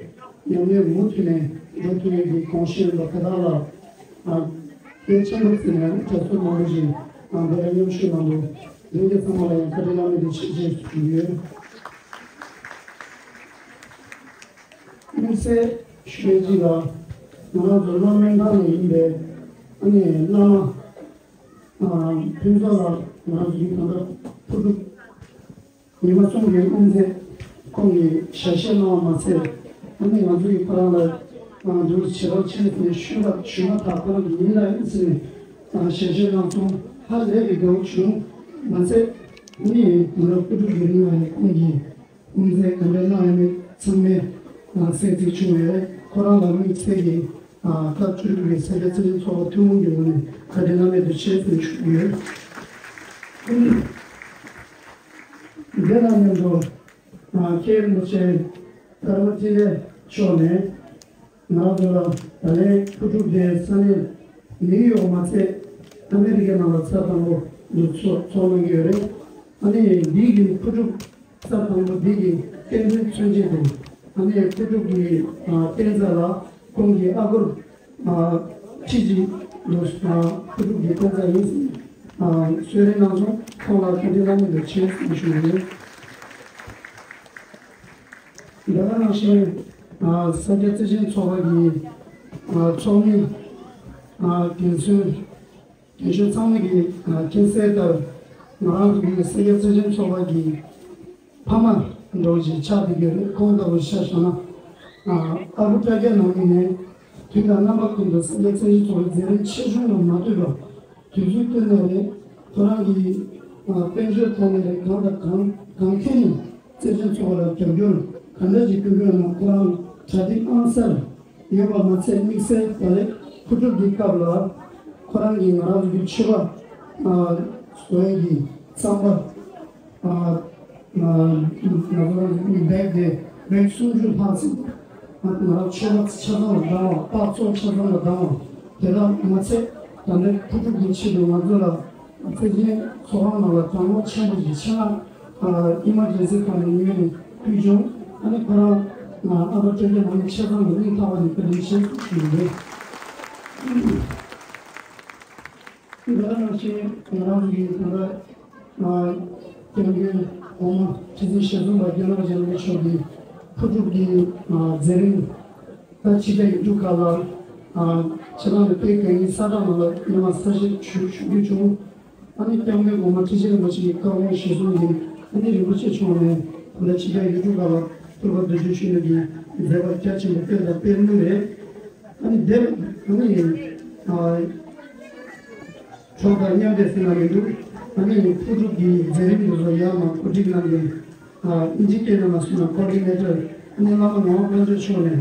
ཉམས་ལེན་མུ་མཐུད་ནས་འགྲོ་ཐུབ་ཡས་ཀྱི་དགོངས་བཞེད་ཡིན་པ་དེ་དག་ལ། ཨ། གལ་ཆེན་པོ་བརྩིས་ནས་གྲྭ་ཟུར་མང་པོ་ཞིག་ཨ། འདི་ལ་མཉམ་ཞུགས་གནང་འདུག་ལྷན་རྒྱས་ཚང་མ་ལ་ཡང་བཀའ་དྲིན་བླ་མེད་དུ་ཆེ་ཞུ་རྒྱུ་ཡོད། དམིགས་བསལ་ཞུ་ཡས་གཅིག་ལ། ང་རང་ཚོ་སློབ་སྨོན་ཁང་ནས་ཡིན་པའི་ཨ་ནི་བླ་མ་ཨ། ཕུན་ཚོགས་ལགས། ང་རང་ཚོ་གི་ད་ལྟ་ཕུར་སྒྲུབ་ཉི་མ་གསུམ་གྱི་དབུ་མཛད་ཁོང་གིས་ཞལ་བཞེས་གནང་བ་མ་ཚད། ཨ་ནི་ང་ཚོ་གི་ཁོ་རང་ལ་ཨ། འདུག་བྱེད་རོགས་བྱེད་ཟེར་ནས་ཞུས་པ་ཞུས་པ་དག་ཁོ་རང་གི་ཡིན་ལ་ཡིན་ཟེར་ནས་ཨ། ཞལ་བཞེས་གནང་སོང་། ཧ་ལས་པའི་དགའ་བོ་བྱུང་། མ་ཚད་ཨ་ནི་ང་རང་ཕུར་སྒྲུབ་ཀྱི་རིང་ལ་ཡང་ཁོང་གིས་དབུ་མཛད་ག་འདྲ་གནང་ཡོད་མེད་ཚང་མས་ཨ། གསལ་གཟིགས་བྱུང་བས། ཁོ་རང་ལ་དམིགས་བསལ་གྱི་ ཨ་སྐབས་བཅུ་དྲུག་པའི་ས་སྐྱ་བརྩེ་ཆེན་ཚོགས་པ་ཐུན་མོང་གི་ངོས་ནས་བཀའ་དྲིན་བླ་མེད་དུ་ཆེ་ཞུ་གི་ཡོད། དེ་དང་མཉམ་དུ་ཨ་སྐྱེས་རིན་པོ་ཆེ་ཀརྨ་འཕྲིན་ལས་མཆོག་ནས་ང་རང་ཚོ་ལ་ད་ལན་ཕུར་གྲུབ་དེ་ས་གནས་ནིའུ་ཡོག་མ་ཚད་ཨ་མེ་རི་ཀའི་ནང་ལ་ཚར་དང་པོ་འདུ་ཚོགས་ཚོགས་གནང་གི་ཡོད་རེད། ཨ་ནི་འདི་གི་ཕུར་གྲུབ་ས་དང་པོ་འདི་གི་རྟེན་འབྲེལ་མཚོན་བྱེད་དུ་ཨ་ནི་ཕུར་གྲུབ་ཀྱི་ཨ་རྟེན་རྩ་ལ་ཁོང་གི་ཨ་ཁུར་ཨ་ཁྲི་གཅིག་ལོ་ཨ་ཕུར་གྲུབ་ཀྱི་རྟེན་རྩ་ཡིན་ཟེར་ཨ་གསོལ་རས་གནང་སོང་། ཁོང་ལ་བཀའ་དྲིན་བླ་མེད་དུ་ཆེ་ཞུ་ཞུ་ཡོད། དེ་ག་ནང་བཞིན་ཨ་ས་སྐྱ་བརྩེ་ཆེན་ཚོགས་པ་གི་ཨ་ཚོགས་མི་ཨ་རྒན་གསོན་རྒན་གཞོན་ཚང་མ་གི་ཨ་མཁྱེན་གསལ་ལྟར་ང་རང་ཚོ་གི་ས་སྐྱ་བརྩེ་ཆེན་ཚོགས་པ་གི་ཕ་མ་འདྲ་བོ་ཞིག་ཆགས་བསྡད་ཡོད་རེད། ཁོང་ལྟ་བུ་ཆ་བཞག་ན་ཨ་ཨ་ཁུ་བཀྲ་རྒྱ་ནང་མི་ནས་དུས་དང་རྣམ་པ་ཀུན་ཏུ་ས་སྐྱ་བརྩེ་ཆེན་ཚོགས་པའི་མཛད་རིམ་ཆེ་ཆུང་ལ་མ་ལྟོས་པར་དུས་ཚོད་བཏོན་ནས་རེད། ཁོ་རང་གི་ཨ་དཔལ་འབྱོར་ཐོག་ནས་རེད། གང་དང་གང་གང་ཐད་ནས་བརྩེ་ཆེན་ཚོགས་པ་ལ་རྒྱབ་སྐྱོར་གང་འདྲ་ཞིག་སྐུལ་དགོས་ན་ཁོ་རང་གྲ་སྒྲིག་ཨང་གསར་ཡོད་པ་མ་ཚད་དམིགས་བསལ་ད་རེས་ཕུར་གྲུབ་ཀྱི་སྐབས་ལ་ཁོ་རང་གིས་ང་རང་ཚོ་གི་མཆོད་པ་ཨ་བཟོ་ཡས་ཀྱི་རྩམ་པ་ཨ་ང་ཚོ་རང་ཚོ་གི་བེག་དེ་བེག་སུམ་ཅུ་ལྷག་ཙམ་ང་རང་མཆོད་པ་ཆ་ཚང་ལ་བཏང་བ། པགས་ཚོགས་ཆ་ཚང་ལ་བཏང་བ། དེ་དག་མ་ཚད་ད་ལྟའི་ཕུར་གྲུབ་ཀྱི་ཆེད་དུ་ང་ཚོ་ལ་བརྩེ་ཆེན་ཚོགས་ཁང་ནང་ལ་དྲག་སྣང་ཆེན་པོ་ཞིག་ཆེད་མངགས་ཨ་ཨི་མར་ཇེན་སི་ཁང་ནས་ཉོས་ནས་ཕུལ་བྱུང་། ཨ་ནི་ཁོ་རང་ཨ་ཕ་སྤྲོ་སྐྱིད་ནང་མི་ཆ་ཚང་གི་སྙིང་ཐག་པ་ནས་བཀའ་དྲིན་ཆེ་ཞུ་གི་ཡོད། དེ་ག་ནང་བཞིན་ང་རང་ཚོ་གི་ད་ལྟ་ཨ་སྐྱབས་མགོན་འོག་མ་ཁྲི་འཛིན་ཞེ་ཙོང་པ་རྒྱལ་བ་རིན་པོ་ཆེ་མཆོག་གི་ཕུར་གྲུབ་ཀྱི་ཨ་མཛད་རིམ་ད་ཕྱི་རྒྱལ་ཡུལ་གྲུ་ཁག་ལ་ཨ་ཕྱི་ནང་དུ་སྤེལ་གང་ཡིན་ས་ཐག་ནང་ལ་ཉི་མ་གསལ་བཤད་ཞུ་ཞུ་རྒྱུ་བྱུང་། ཨ་ནི་སྐྱབས་མགོན་གོང་མ་ཁྲི་ཆེན་རིན་པོ་ཆེ་གི་བཀའ་དགོངས་གཞིར་བཟུང་གིས་ཨ་ནི་རིན་པོ་ཆེ་མཆོག་ནས་ད་ལྟ་ཕྱི་རྒྱལ་ཡུལ་གྲུ་ཁག་ལ་ཕུར་པ་འདུལ་ཕྱིར་བཞུགས་གནང་གི་མཛད་པ་རྒྱ་ཆེན་པོ་སྤེལ་དང་སྤེལ་མུས་རེད། ཨ་ནི་འདིར་ཨ་ནི་ཨ་གྲོགས་དང་མཉམ་འབྲེལ་ཟེར་ན་མི་འདུག་ཨ་ནི་ཕུར་གྲུབ་ཀྱི་མཛད་རིམ་འདི་ཚོ་ཡར་མར་གོ་སྒྲིག་གནང་མཁན་ཨ་ཨིན་ཇི་སྐད་ནང་ལ་གསུངས་ན་ཀོ་ཌི་ནེ་ཊར་ཨ་ནི་བླ་མ་ངག་དབང་དཀོན་མཆོག་མཆོག་ནས་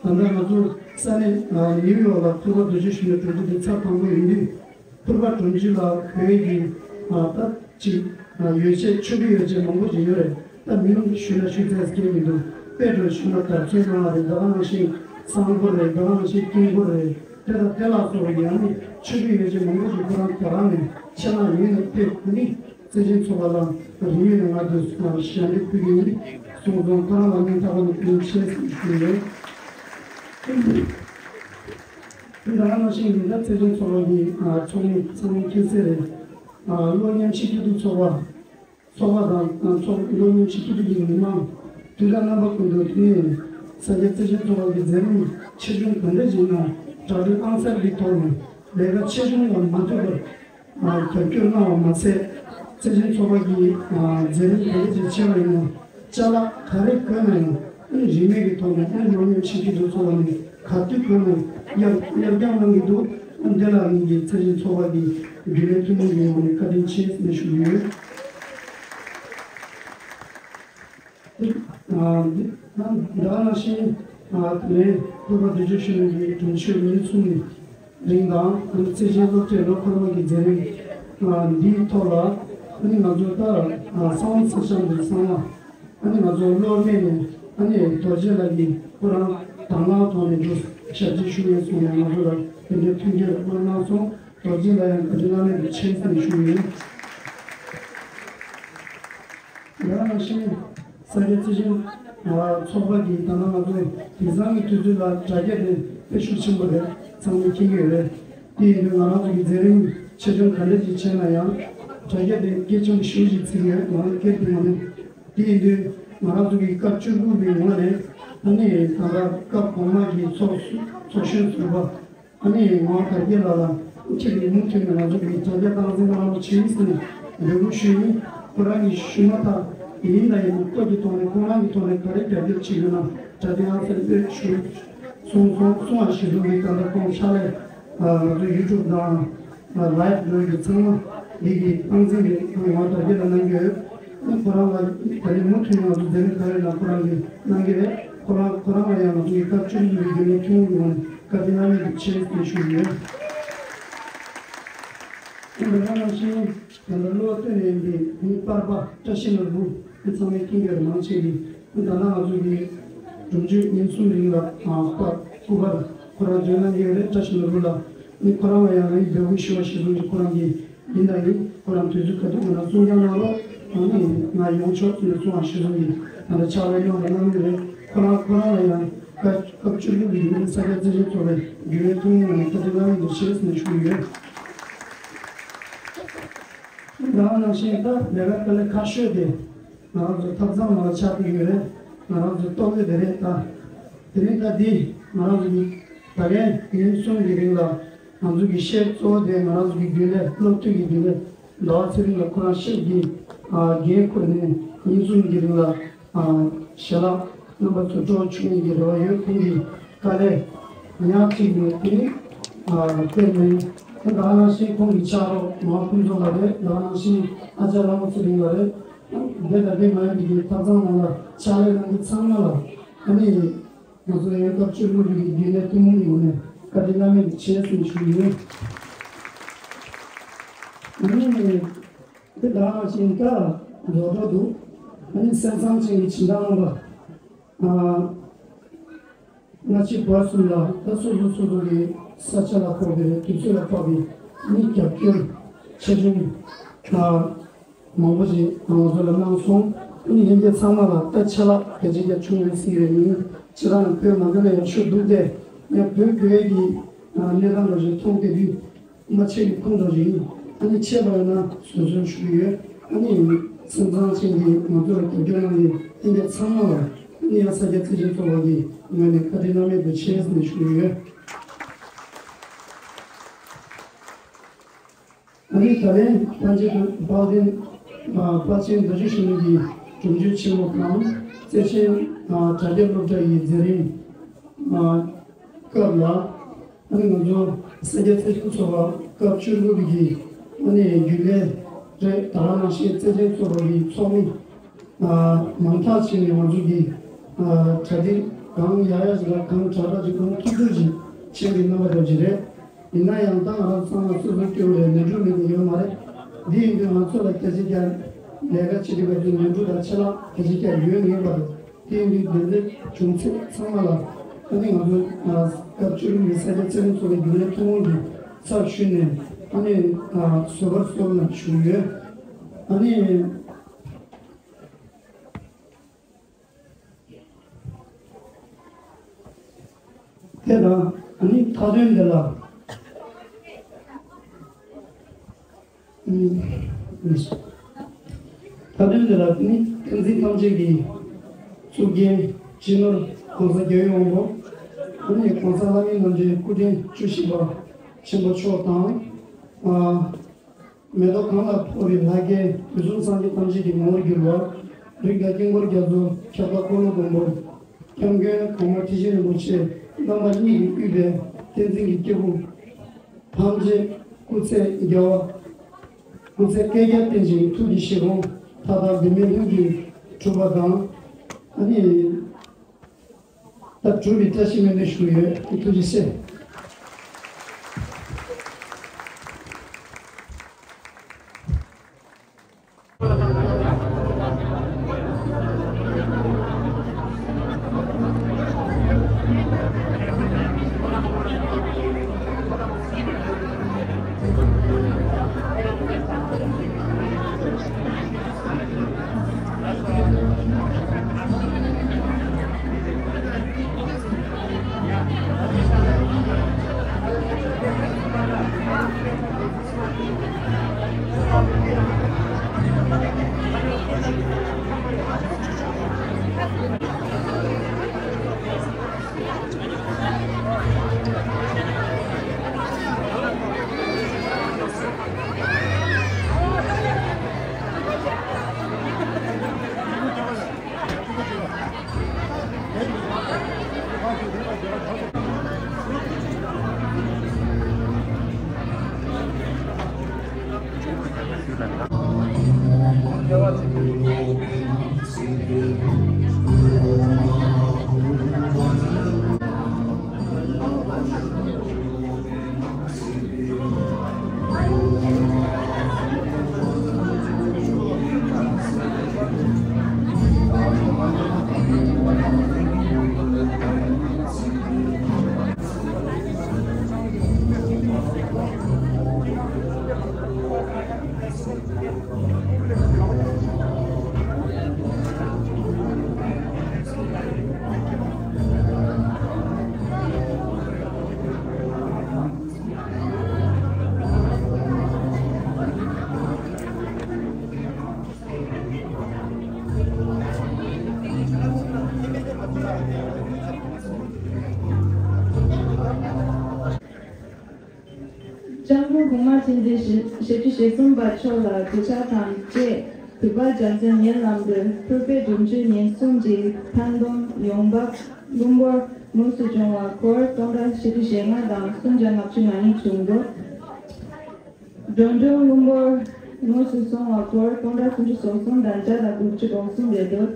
ད་ལྟ་ང་ཚོ་ས་གནས་ཨ་ནིའུ་ཡོག་ལ་ཕུར་པ་འདུལ་ཕྱིར་བཞུགས་གནང་གྲོལ་རྒྱུ་དེ་ཚར་དང་པོ་ཡིན་དུས། ཕུར་པ་སྒྲོམ་གཞི་ལ་བོད་ཀྱི་ཨ་ད་ཅིག་ཨ་ཡོ་བྱད་མཆོད་ཀྱི་ཡོ་བྱད་མང་པོ་ཞིག་ཡོད་རེད། ད་མིང་ཞུས་ན་ཞུ་ཚད་སྐྱེལ་མི་འདུག་དཔེ་འདྲ་ཞུས་ན་དར་ཚོན་གནང་བ་རེད། ད་ག་ནང་བཞིན་གསང་ཕུར་རེད། ད་ག་ནང་བཞིན་དཀྱིལ་འཁོར་རེད། དེ་དང་དེ་ལ་སོགས་པའི་ཡང་ནི་མཆོད་ཀྱི་ཡོ་བྱད་མང་པོ་ཞིག་ཁོ་རང་རྒྱ་གར་ནས་ཆེད་མངགས་ཡོང་ནས་ཕེབས་ནི་བརྩེ་ཆེན་ཚོགས་པ་ལ་རིམ་ཡོད་ནས་ང་ཚོས་ཞལ་འདེབས་ཕུལ་གྱི་ཡིན་གསུངས་སོང་། ཁོ་རང་ལ་སྙིང་ཐག་པ་ནས་བཀའ་དྲིན་ཆེ་ཞུ་གི་ཡོད། དེ་ནང་བཞིན་ཡིན་ན་བརྩེ་ཆེན་ཚོགས་པ་གི་ཚོགས་མི་ཚང་མ་མཁྱེན་གསལ་རེད། གློག་བརྙན་ཕྱི་སྐྱིད་སྡུག་ཚོགས་པ་ཚོགས་པ་དང་ཚོགས་གློག་བརྙན་ཕྱི་སྐྱིད་སྡུག་གི་མི་མང་དུས་དང་རྣམ་པ་ཀུན་ཏུ་དེ་ནས་ས་སྐྱ་བརྩེ་ཆེན་ཚོགས་པ་གི་མཛད་རིམ་ཆེ་ཆུང་ག་འདྲ་ཞིག་ནང་གྲ་སྒྲིག་ཨང་གསར་གྱི་ཐོག་ནས་ལས་ཀ་ཆེ་ཆུང་ལ་མ་ལྟོས་པར་རྒྱབ་སྐྱོར་གནང་བ་མ་ཚད། བརྩེ་ཆེན་ཚོགས་པ་གི་མཛད་རིམ་ག་འདྲ་ཞིག་ཆེ་བ་ཡིན་ན། ཅ་ལག་ག་རེ་དགོས་ན་ཡང་ཨ་ནི་རིན་མེད་ཀྱི་ཐོག་ནས་ཨ་ནི་གློག་བརྙན་ཕྱི་སྐྱིད་སྡུག་ཚོགས་པ་ནས་ག་དུས་དགོས་ན་ཡང་གཡར་གཡར་རྐྱང་གནང་གི་འདུག་ཨ་ནི་དེ་ལ་ངེད་ཀྱི་བརྩེ་ཆེན་ཚོགས་པ་གི་རྒྱུན་ལས་ཐུན་མོང་གི་ངོས་ནས་བཀའ་དྲིན་ཆེ་ཞེས་ཞུ་གི་ཡོད། ཨ་འདི་ཨ་འདི་ག་ནང་བཞིན་ཨ་དེ་ནས་ཕུར་པ་འདུལ་ཕྱིར་བཞུགས་གནང་གི་དྲུང་ཆོས་ཉིན་གསུམ་ནས། རིང་དང་། བརྩེ་ཆེན་སློབ་གྲྭའི་ལོ་འཁོར་མོ་གི་མཛད་རིམ་འདིའི་ཐོག་ལ་ཨ་ནི་ང་ཚོ་ད་གསང་བ་ཚེ་ཤང་དུ་གསང་བ་ཨ་ནི་ང་ཚོ་གློག་བརྙན་ནས་ཨ་ནི་རྡོ་རྗེ་ལགས་ཀྱིས་ཁོ་རང་དང་བླངས་ཐོག་ནས་འདུག་ཞབས་ཕྱི་ཞུ་ཡས་སོང་ནས་ང་ཚོ་ལ་དེ་འདྲའི་མཐུན་རྐྱེན་དབུལ་གནང་སོང་། རྡོ་རྗེ་ལ་ཡང་བཀའ་དྲིན་བླ་མེད་དུ་ཆེ་ཞེས་ཞུ་ཡིན། ཡང་ནང་བཞིན་ས་སྐྱ་བརྩེ་ཆེན་ཚོགས་པ་གིས་ད་ནང་ང་ཚོ་དེང་སང་གི་དུས་ཚོད་ལ་དྲ་རྒྱ་དེ་དཔེ་ཤུགས་ཆེན་པོ་རེད། ཚང་མས་མཁྱེན་གྱི་ཡོད་རེད། དེ་ཡིན་དུས་ང་རང་ཚོ་གི་མཛད་རིམ་ཆེ་ཆུང་ག་འདྲ་ཞིག་བྱས་ན་ཡང་དྲ་རྒྱ་དེ་གལ་ཆེན་པོ་ཞེ་པོ་ཞིག་བརྩི་གི་ཡོད། ང་རང་སྒེར་དུ་ཡིན་ནའི། དེ་ཡིན་དུས་ང་རང་ཚོ་གི་སྐབས་བཅུ་དགུ་པའི་ངོས་ནས་ཨ་ནི་ད་ལྟ་སྐབས་གོང་མ་གི་ཚོགས་ཚོགས་གཞོན་ཟུར་པ། ཨ་ནི་ངག་དབང་དར་རྒྱས་ལགས་ལ་ཁྱེད་ཀྱིས་མུ་མཐུད་ནས་ང་ཚོ་གི་དྲ་རྒྱ་སྟངས་འཛིན་གནང་རོགས་བྱེད་ཟེར་ནས་འབོད་སྐུལ་ཞུས་ཡིན། ཁོ་རང་གིས་ཞུས་མ་ཐག་ཡིན་ད་ཡིན་སྐོར་གྱི་ཐོག་ནས་ཁོང་རང་གི་ཐོག་ནས་ག་རེ་རྒྱབ་སྐྱོར་བྱེད་དགོས་ན་དྲ་རྒྱ་ཨང་གསར་སྤེལ་ཞུ་གསུངས་སོང་། གསུངས་པ་གཞིར་བཟུང་གིས་ད་ལྟ་ཁོང་ཕྱག་ལས་ང་ཚོ་ཡུ་ཊུབ་དང་ལའེབ་འགྲོ་གི་ཚང་མ་འདི་གི་སྟངས་འཛིན་གྱི་ངག་དབང་དར་རྒྱས་ལ་གནང་གི་ཡོད། ཁོ་རང་ལ་ད་རེས་མུ་མཐུད་ནས་ང་ཚོ་མཛད་རིམ་ག་རེ་ལ་ཁོ་རང་གིས་གནང་གི་རེད། ཁོ་རང་ཁོ་རང་ལ་ཡང་ང་ཚོ་གི་སྐབས་བཅུ་གཉིས་པའི་རྒྱུན་ལས་ཐུན་མོང་གི་ངོས་ནས། བཀའ་དྲིན་བླ་མེད་དུ་ཆེ་ཞེས་ཞུ་ཡོད། ཨ་ནི་དེ་ནང་བཞིན་ད་ལྟ་གླུ་བ་བཏོན་ནས་འདི་མི་པར་པ་བཀྲ་ཤིས་ནོར་བུ་འདི་ཚང་མས་མཁྱེན་གྱི་རེད་མང་ཆེ་གིས། ཨ་ནི་ད་ལྟ་ང་ཚོ་གི་སྒྲུབ་མཆོད་ཉིན་གསུམ་རིང་ལ་ཨ་པར་སྐུ་པར་ཁོ་རང་འབྱོར་གནང་གི་ཡོད་རེད། བཀྲ་ཤིས་ནོར་བུ་ལགས། ཨ་ནི་ཁོ་རང་ལ་ཡང་ངའི་འབོད་སྐུལ་ཞུ་བ་གཞིར་བཟུང་གིས་ཁོ་རང་གིས་ཡིན་དང་ཡིན། ཁོ་རང་དུས་ཚོད་ག་དུས་ང་རང་གསུང་རྐྱང་གནང་རོགས། ཨ་ནི་ང་ཡོང་ཆོག་ཟེར་ནས་གསུང་བ་གཞིར་བཟུང་གིས་ད་ལྟ་ཕྱག་ལས་གནང་དང་གནང་གི་རེད། ཁོ་རང་ཁོ་རང་ལ་ཡང་སྐབས་སྐབས་བཅུ་དྲུག་གི་ཡུལ་ས་སྐྱ་བརྩེ་ཆེན་ཚོགས་པའི་རྒྱུན་ལས་ཐུན་མོང་ནས་བཀའ་དྲིན་བླ་མེད་དུ་ཆེ་ཟེར་ནས་ཞུ་གི་ཡོད། ད་ག་ནང་བཞིན་ད་ལས་ཀ་དཀའ་ལས་ཁག་ཤོས་དེ་ང་རང་ཚོ་ཐབ་ཚང་ནང་ལ་ཆགས་ཀྱི་ཡོད་རེད། ང་རང་ཚོའི་ལྟོ་གོས་དེ་རེད་ད། དེ་རིང་ད་འདི་ང་རང་ཚོ་གི་ད་གིན་ཉིན་གསུམ་གྱི་རིང་ལ་ང་ཚོ་གི་ཤེལ་གཙོ་བོ་དེ་ང་རང་ཚོ་གི་རྒྱུན་ལས་སློབ་དུས་ཀྱི་རྒྱུན་ལས་ཟླ་བ་ཚེ་རིང་ལགས་ཁོ་རང་ཤེལ་གྱི་ཨ་འགན་ཁུར་ནས་ཉིན་གསུམ་གྱི་རིང་ལ་ཨ་ཞལ་ལག་རྣམ་པ་ཚོ་སྤྲོ་བྱུང་ཡིན་གྱི་རེ་བ་ཡོད། ཁོང་གི་དཀའ་ལས་ཉག་གཅིག་མེད་དེ་ཨ་དཔེ་མེད། ད་ག་ནང་བཞིན་ཁོང་གི་ཕྱག་རོགས་མ་ཕུན་ཚོགས་ལགས་རེད། ད་ག་ནང་བཞིན་ཨ་ཅག་ལྷ་མོ་ཚེ་རིང་ལགས་རེད། འདི་ལ་འདི་མ་ཡིན་པའི་ཐབ་ཚང་ནང་ལ་ཕྱག་ལས་གནང་མཁན་ཚང་མ་ལ་ཨ་ནི། ང་ཚོ་ཡང་སྐབས་བཅུ་དྲུག་གི་རྒྱུན་ལས་ཐུན་མོང་ངོས་ནས་བཀའ་དྲིན་བླ་མེད་ཆེ་ཟེར་ཞུ་ཡོད། ཨ་ནི་དེ་དག་ཅིག་ད་རྡོག་རྡོག་འདུག་ཨ་ནི་སེམས་བཟང་ཅན་གྱི་བྱིན་བདག་རྣམ་པ། ཨ་སྔ་ཕྱི་བར་གསུམ་ལ་ད་སོ་སོ་སོ་སོ་གི་ས་ཆ་ལ་ཕོག་པའི་དུས་ཚོད་ལ་ཕོག་པའི་ཨ་ནི་རྒྱབ་སྐྱོར་ཆེ་ཆུང་ཨ། མང་པོ་ཞིག་ང་ཚོ་ལ་གནང་སོང་། ཨ་ནི་ཡིན་གྱི་ཚང་མ་ལ་ད་ཆད་ལྷག་གལ་ཆེ་རྒྱ་ཆུང་ཡོད་སྲིད་རེད་མིན། ཕྱི་རང་བོད་མ་འདི་ལ་ཡག་ཤོས་འདུག་སྟེ། ཡང་བོད་བོད་ཀྱི་གནས་སྟངས་ལ་རེ་མཐོང་དེ་དུས་མ་ཆད་ཀྱི་ཁོང་ཚོ་ཞིག་ཡིན། ཨ་ནི་ཆད་པ་ཡོད་ན་བཟོད་གསོལ་ཞུ་གི་ཡོད། ཨ་ནི་སེམས་བཟང་ཅན་གྱི་ང་ཚོ་ལ་རྒྱབ་སྐྱོར་གནང་ཡིན་ཡིན་གྱི་ཚང་མ་ལ་ཨ་ནི་ཡང་ས་སྐྱ་བརྩེ་ཆེན་ཚོགས་པ་གི་ངོས་ནས་བཀའ་དྲིན་བླ་མེད་དུ་ཆེ་ཟེར་ནས་ཞུ་གི་ཡོད། ཨ་ནི་ད་ལན་ཐམས་ཅད་དཔལ་ལྡན་དཔལ་ཆེན་རྡོ་རྗེ་ཞང་གི་གྲུབ་མཆོད་ཆེན་མོ་དང་བརྩེ་ཆེན་དྲ་རྒྱ་སློབ་གྲྭ་ཡི་མཛད་རིམ་སྐབས་ལ། ཨ་ནི་ང་ཚོ་ས་སྐྱ་བརྩེ་ཆེན་ཚོགས་པ་སྐབས་བཅུ་དགུ་པའི་གི་ཨ་ནི་རྒྱུན་ལས་རེད། ད་ག་ནང་བཞིན་བརྩེ་ཆེན་ཚོགས་པ་གི་ཚོགས་མི་མང་དག་ཅིག་ནས་ང་ཚོ་གི་གྲ་སྒྲིག་གང་ཡག་ཡག་ཅིག་དང་གང་དྲག་དྲག་ཅིག་གང་ཐུབ་ཐུབ་ཅིག་བྱེད་པའི་རྣམ་པ་འདྲ་ཅིག་རེད། ཡིན་ན་ཡང་ད་ང་རང་ཚང་མ་སོ་སོ་སྐྱོ་བོ་རེད། ནོར་འཁྲུལ་མེད་པ་ཡོད་མ་རེད། འདི་ཡིན་དུས་ང་ཚོ་ལ་སྐད་ཆ་རྒྱག་ལས་ཀ་བྱེད་དུས་སྐབས་སུ་ནོར་འཁྲུལ་དང་ཆད་ལྷག་སྐད་ཆ་རྒྱག་ཡོད་ངེས་པ་རེད། དེ་ཡིན་དུས་དེ་འདྲའི་བྱུང་ཚེ་ཚང་མ་ལ་ཨ་ནི་ང་ཚོ་སྐབས་བཅུ་དྲུག་པའི་ས་སྐྱ་བརྩེ་ཆེན་ཚོགས་པའི་རྒྱུན་ལས་ཐུན་མོང་གི་ཚབ་ཞུས་ནས་ཨ་ནི་བཟོད་པར་གསོལ་ལ་ཞུ་ཡོད། ཨ་ནི། དེ་དང་ཨ་ནི་མཐའ་དོན་འདི་ལ། ཨུམ། མཐའ་དོན་འདི་ལ་ནི་བསྟན་འཛིན་ཐམས་ཅད་ཀྱི་གཙུག་རྒྱན་སྤྱི་ནོར་༸གོང་ས་༸རྒྱལ་བའི་དབང་པོ་ཨ་ནི་༸གོང་ས་ལྷ་མིའི་རྣམ་འདྲེན་སྐུ་ཕྲེང་བཅུ་བཞི་པ་ཆེན་པོ་མཆོག་དང་། ཨ། མེ་ཏོག་གང་ལ་ཕོག་པའི་ལྷ་སྐལ་དུས་གསུམ་སངས་རྒྱས་ཐམས་ཅད་ཀྱི་ངོ་བོར་གྱུར་པ། རིགས་དང་དཀྱིལ་འཁོར་རྒྱ་མཚོ་ཁྱབ་བདག་འཁོར་ལོ་སྒམ་པོ། སྐྱབས་མགོན་གོང་མ་ཁྲི་ཆེན་རིན་པོ་ཆེ་རྣམ་པ་གཉིས་ཀྱིས་དབུས་པའི་བསྟན་འཛིན་གྱི་སྐྱེས་བུ་ཐམས་ཅད་སྐུ་ཚེ་རྒྱལ་བ། སྐུ་ཚེ་བསྐལ་བརྒྱར་བརྟན་ཅིང་ཐུགས་ཀྱི་བཞེད་དགོངས་མཐའ་དག་འབད་མེད་ལྷུན་གྱིས་གྲུབ་པ་དང་། ཨ་ནི། ད་གྲུབ་པའི་བཀྲ་ཤིས་སྨོན་འདུན་ཞུ་ཡོད། ཐུགས་རྗེ་ཆེ། སྐྱབས་མགོན་གོང་མ་མཁྱེན་བརྩེ་ཞེ་བཞི་ཅུ་ཞེ་གསུམ་པ་མཆོག་ལ་གུས་ཕྱག་དང་བཅས། དུས་འཁོར་རྒྱལ་མཚན་ཉེ་ལམ་དུ་ཕུར་པའི་སྒྲུབ་མཆོད་ཉིན་གསུམ་གྱི་མཐའ་སྡོམ་ཡོངས་འབབ་སྔོན་འགོར་དངོས་སུ་བྱུང་བ་འཁོར་སྟོང་ཕྲག་ཞེ་དྲུག་ཞེ་ལྔ་དང་སུམ་བརྒྱ་ལྔ་བཅུ་ང་གཉིས་བྱུང་འདུག་འགྲོ་གྲོན་སྔོན་འགོར་དངོས་སུ་སོང་བ་འཁོར་སྟོང་ཕྲག་སུམ་ཅུ་སོ་གསུམ་དང་བརྒྱ་དང་དགུ་བཅུ་གོ་གསུམ་རེད་འདུག་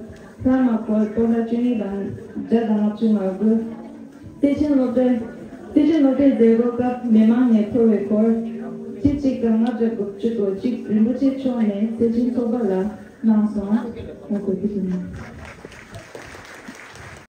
ལྷག་མ་འཁོར་སྟོང་ཕྲག་བཅུ་གཉིས་དང་བརྒྱ་དང་ལྔ་བཅུ་ང་དགུ། བརྩེ་ཆེན་སློབ་གྲྭའི་བརྩེ་ཆེན་སློབ་གྲྭའི་མཛད་སྒོ་སྐབས་མི་མང་ནས་འཁོར་བའི་འཁོར་ཁྲི་གཅིག་དང་ལྔ་བརྒྱ་དགུ་བཅུ་གོ་གཅིག་རིན་པོ་ཆེ་མཆོག་ནས་བརྩེ་ཆེན་ཚོགས་པ་ལ་གནང་སོང་། ང་ཚོ་ཁྲི་གཅིག་ནས།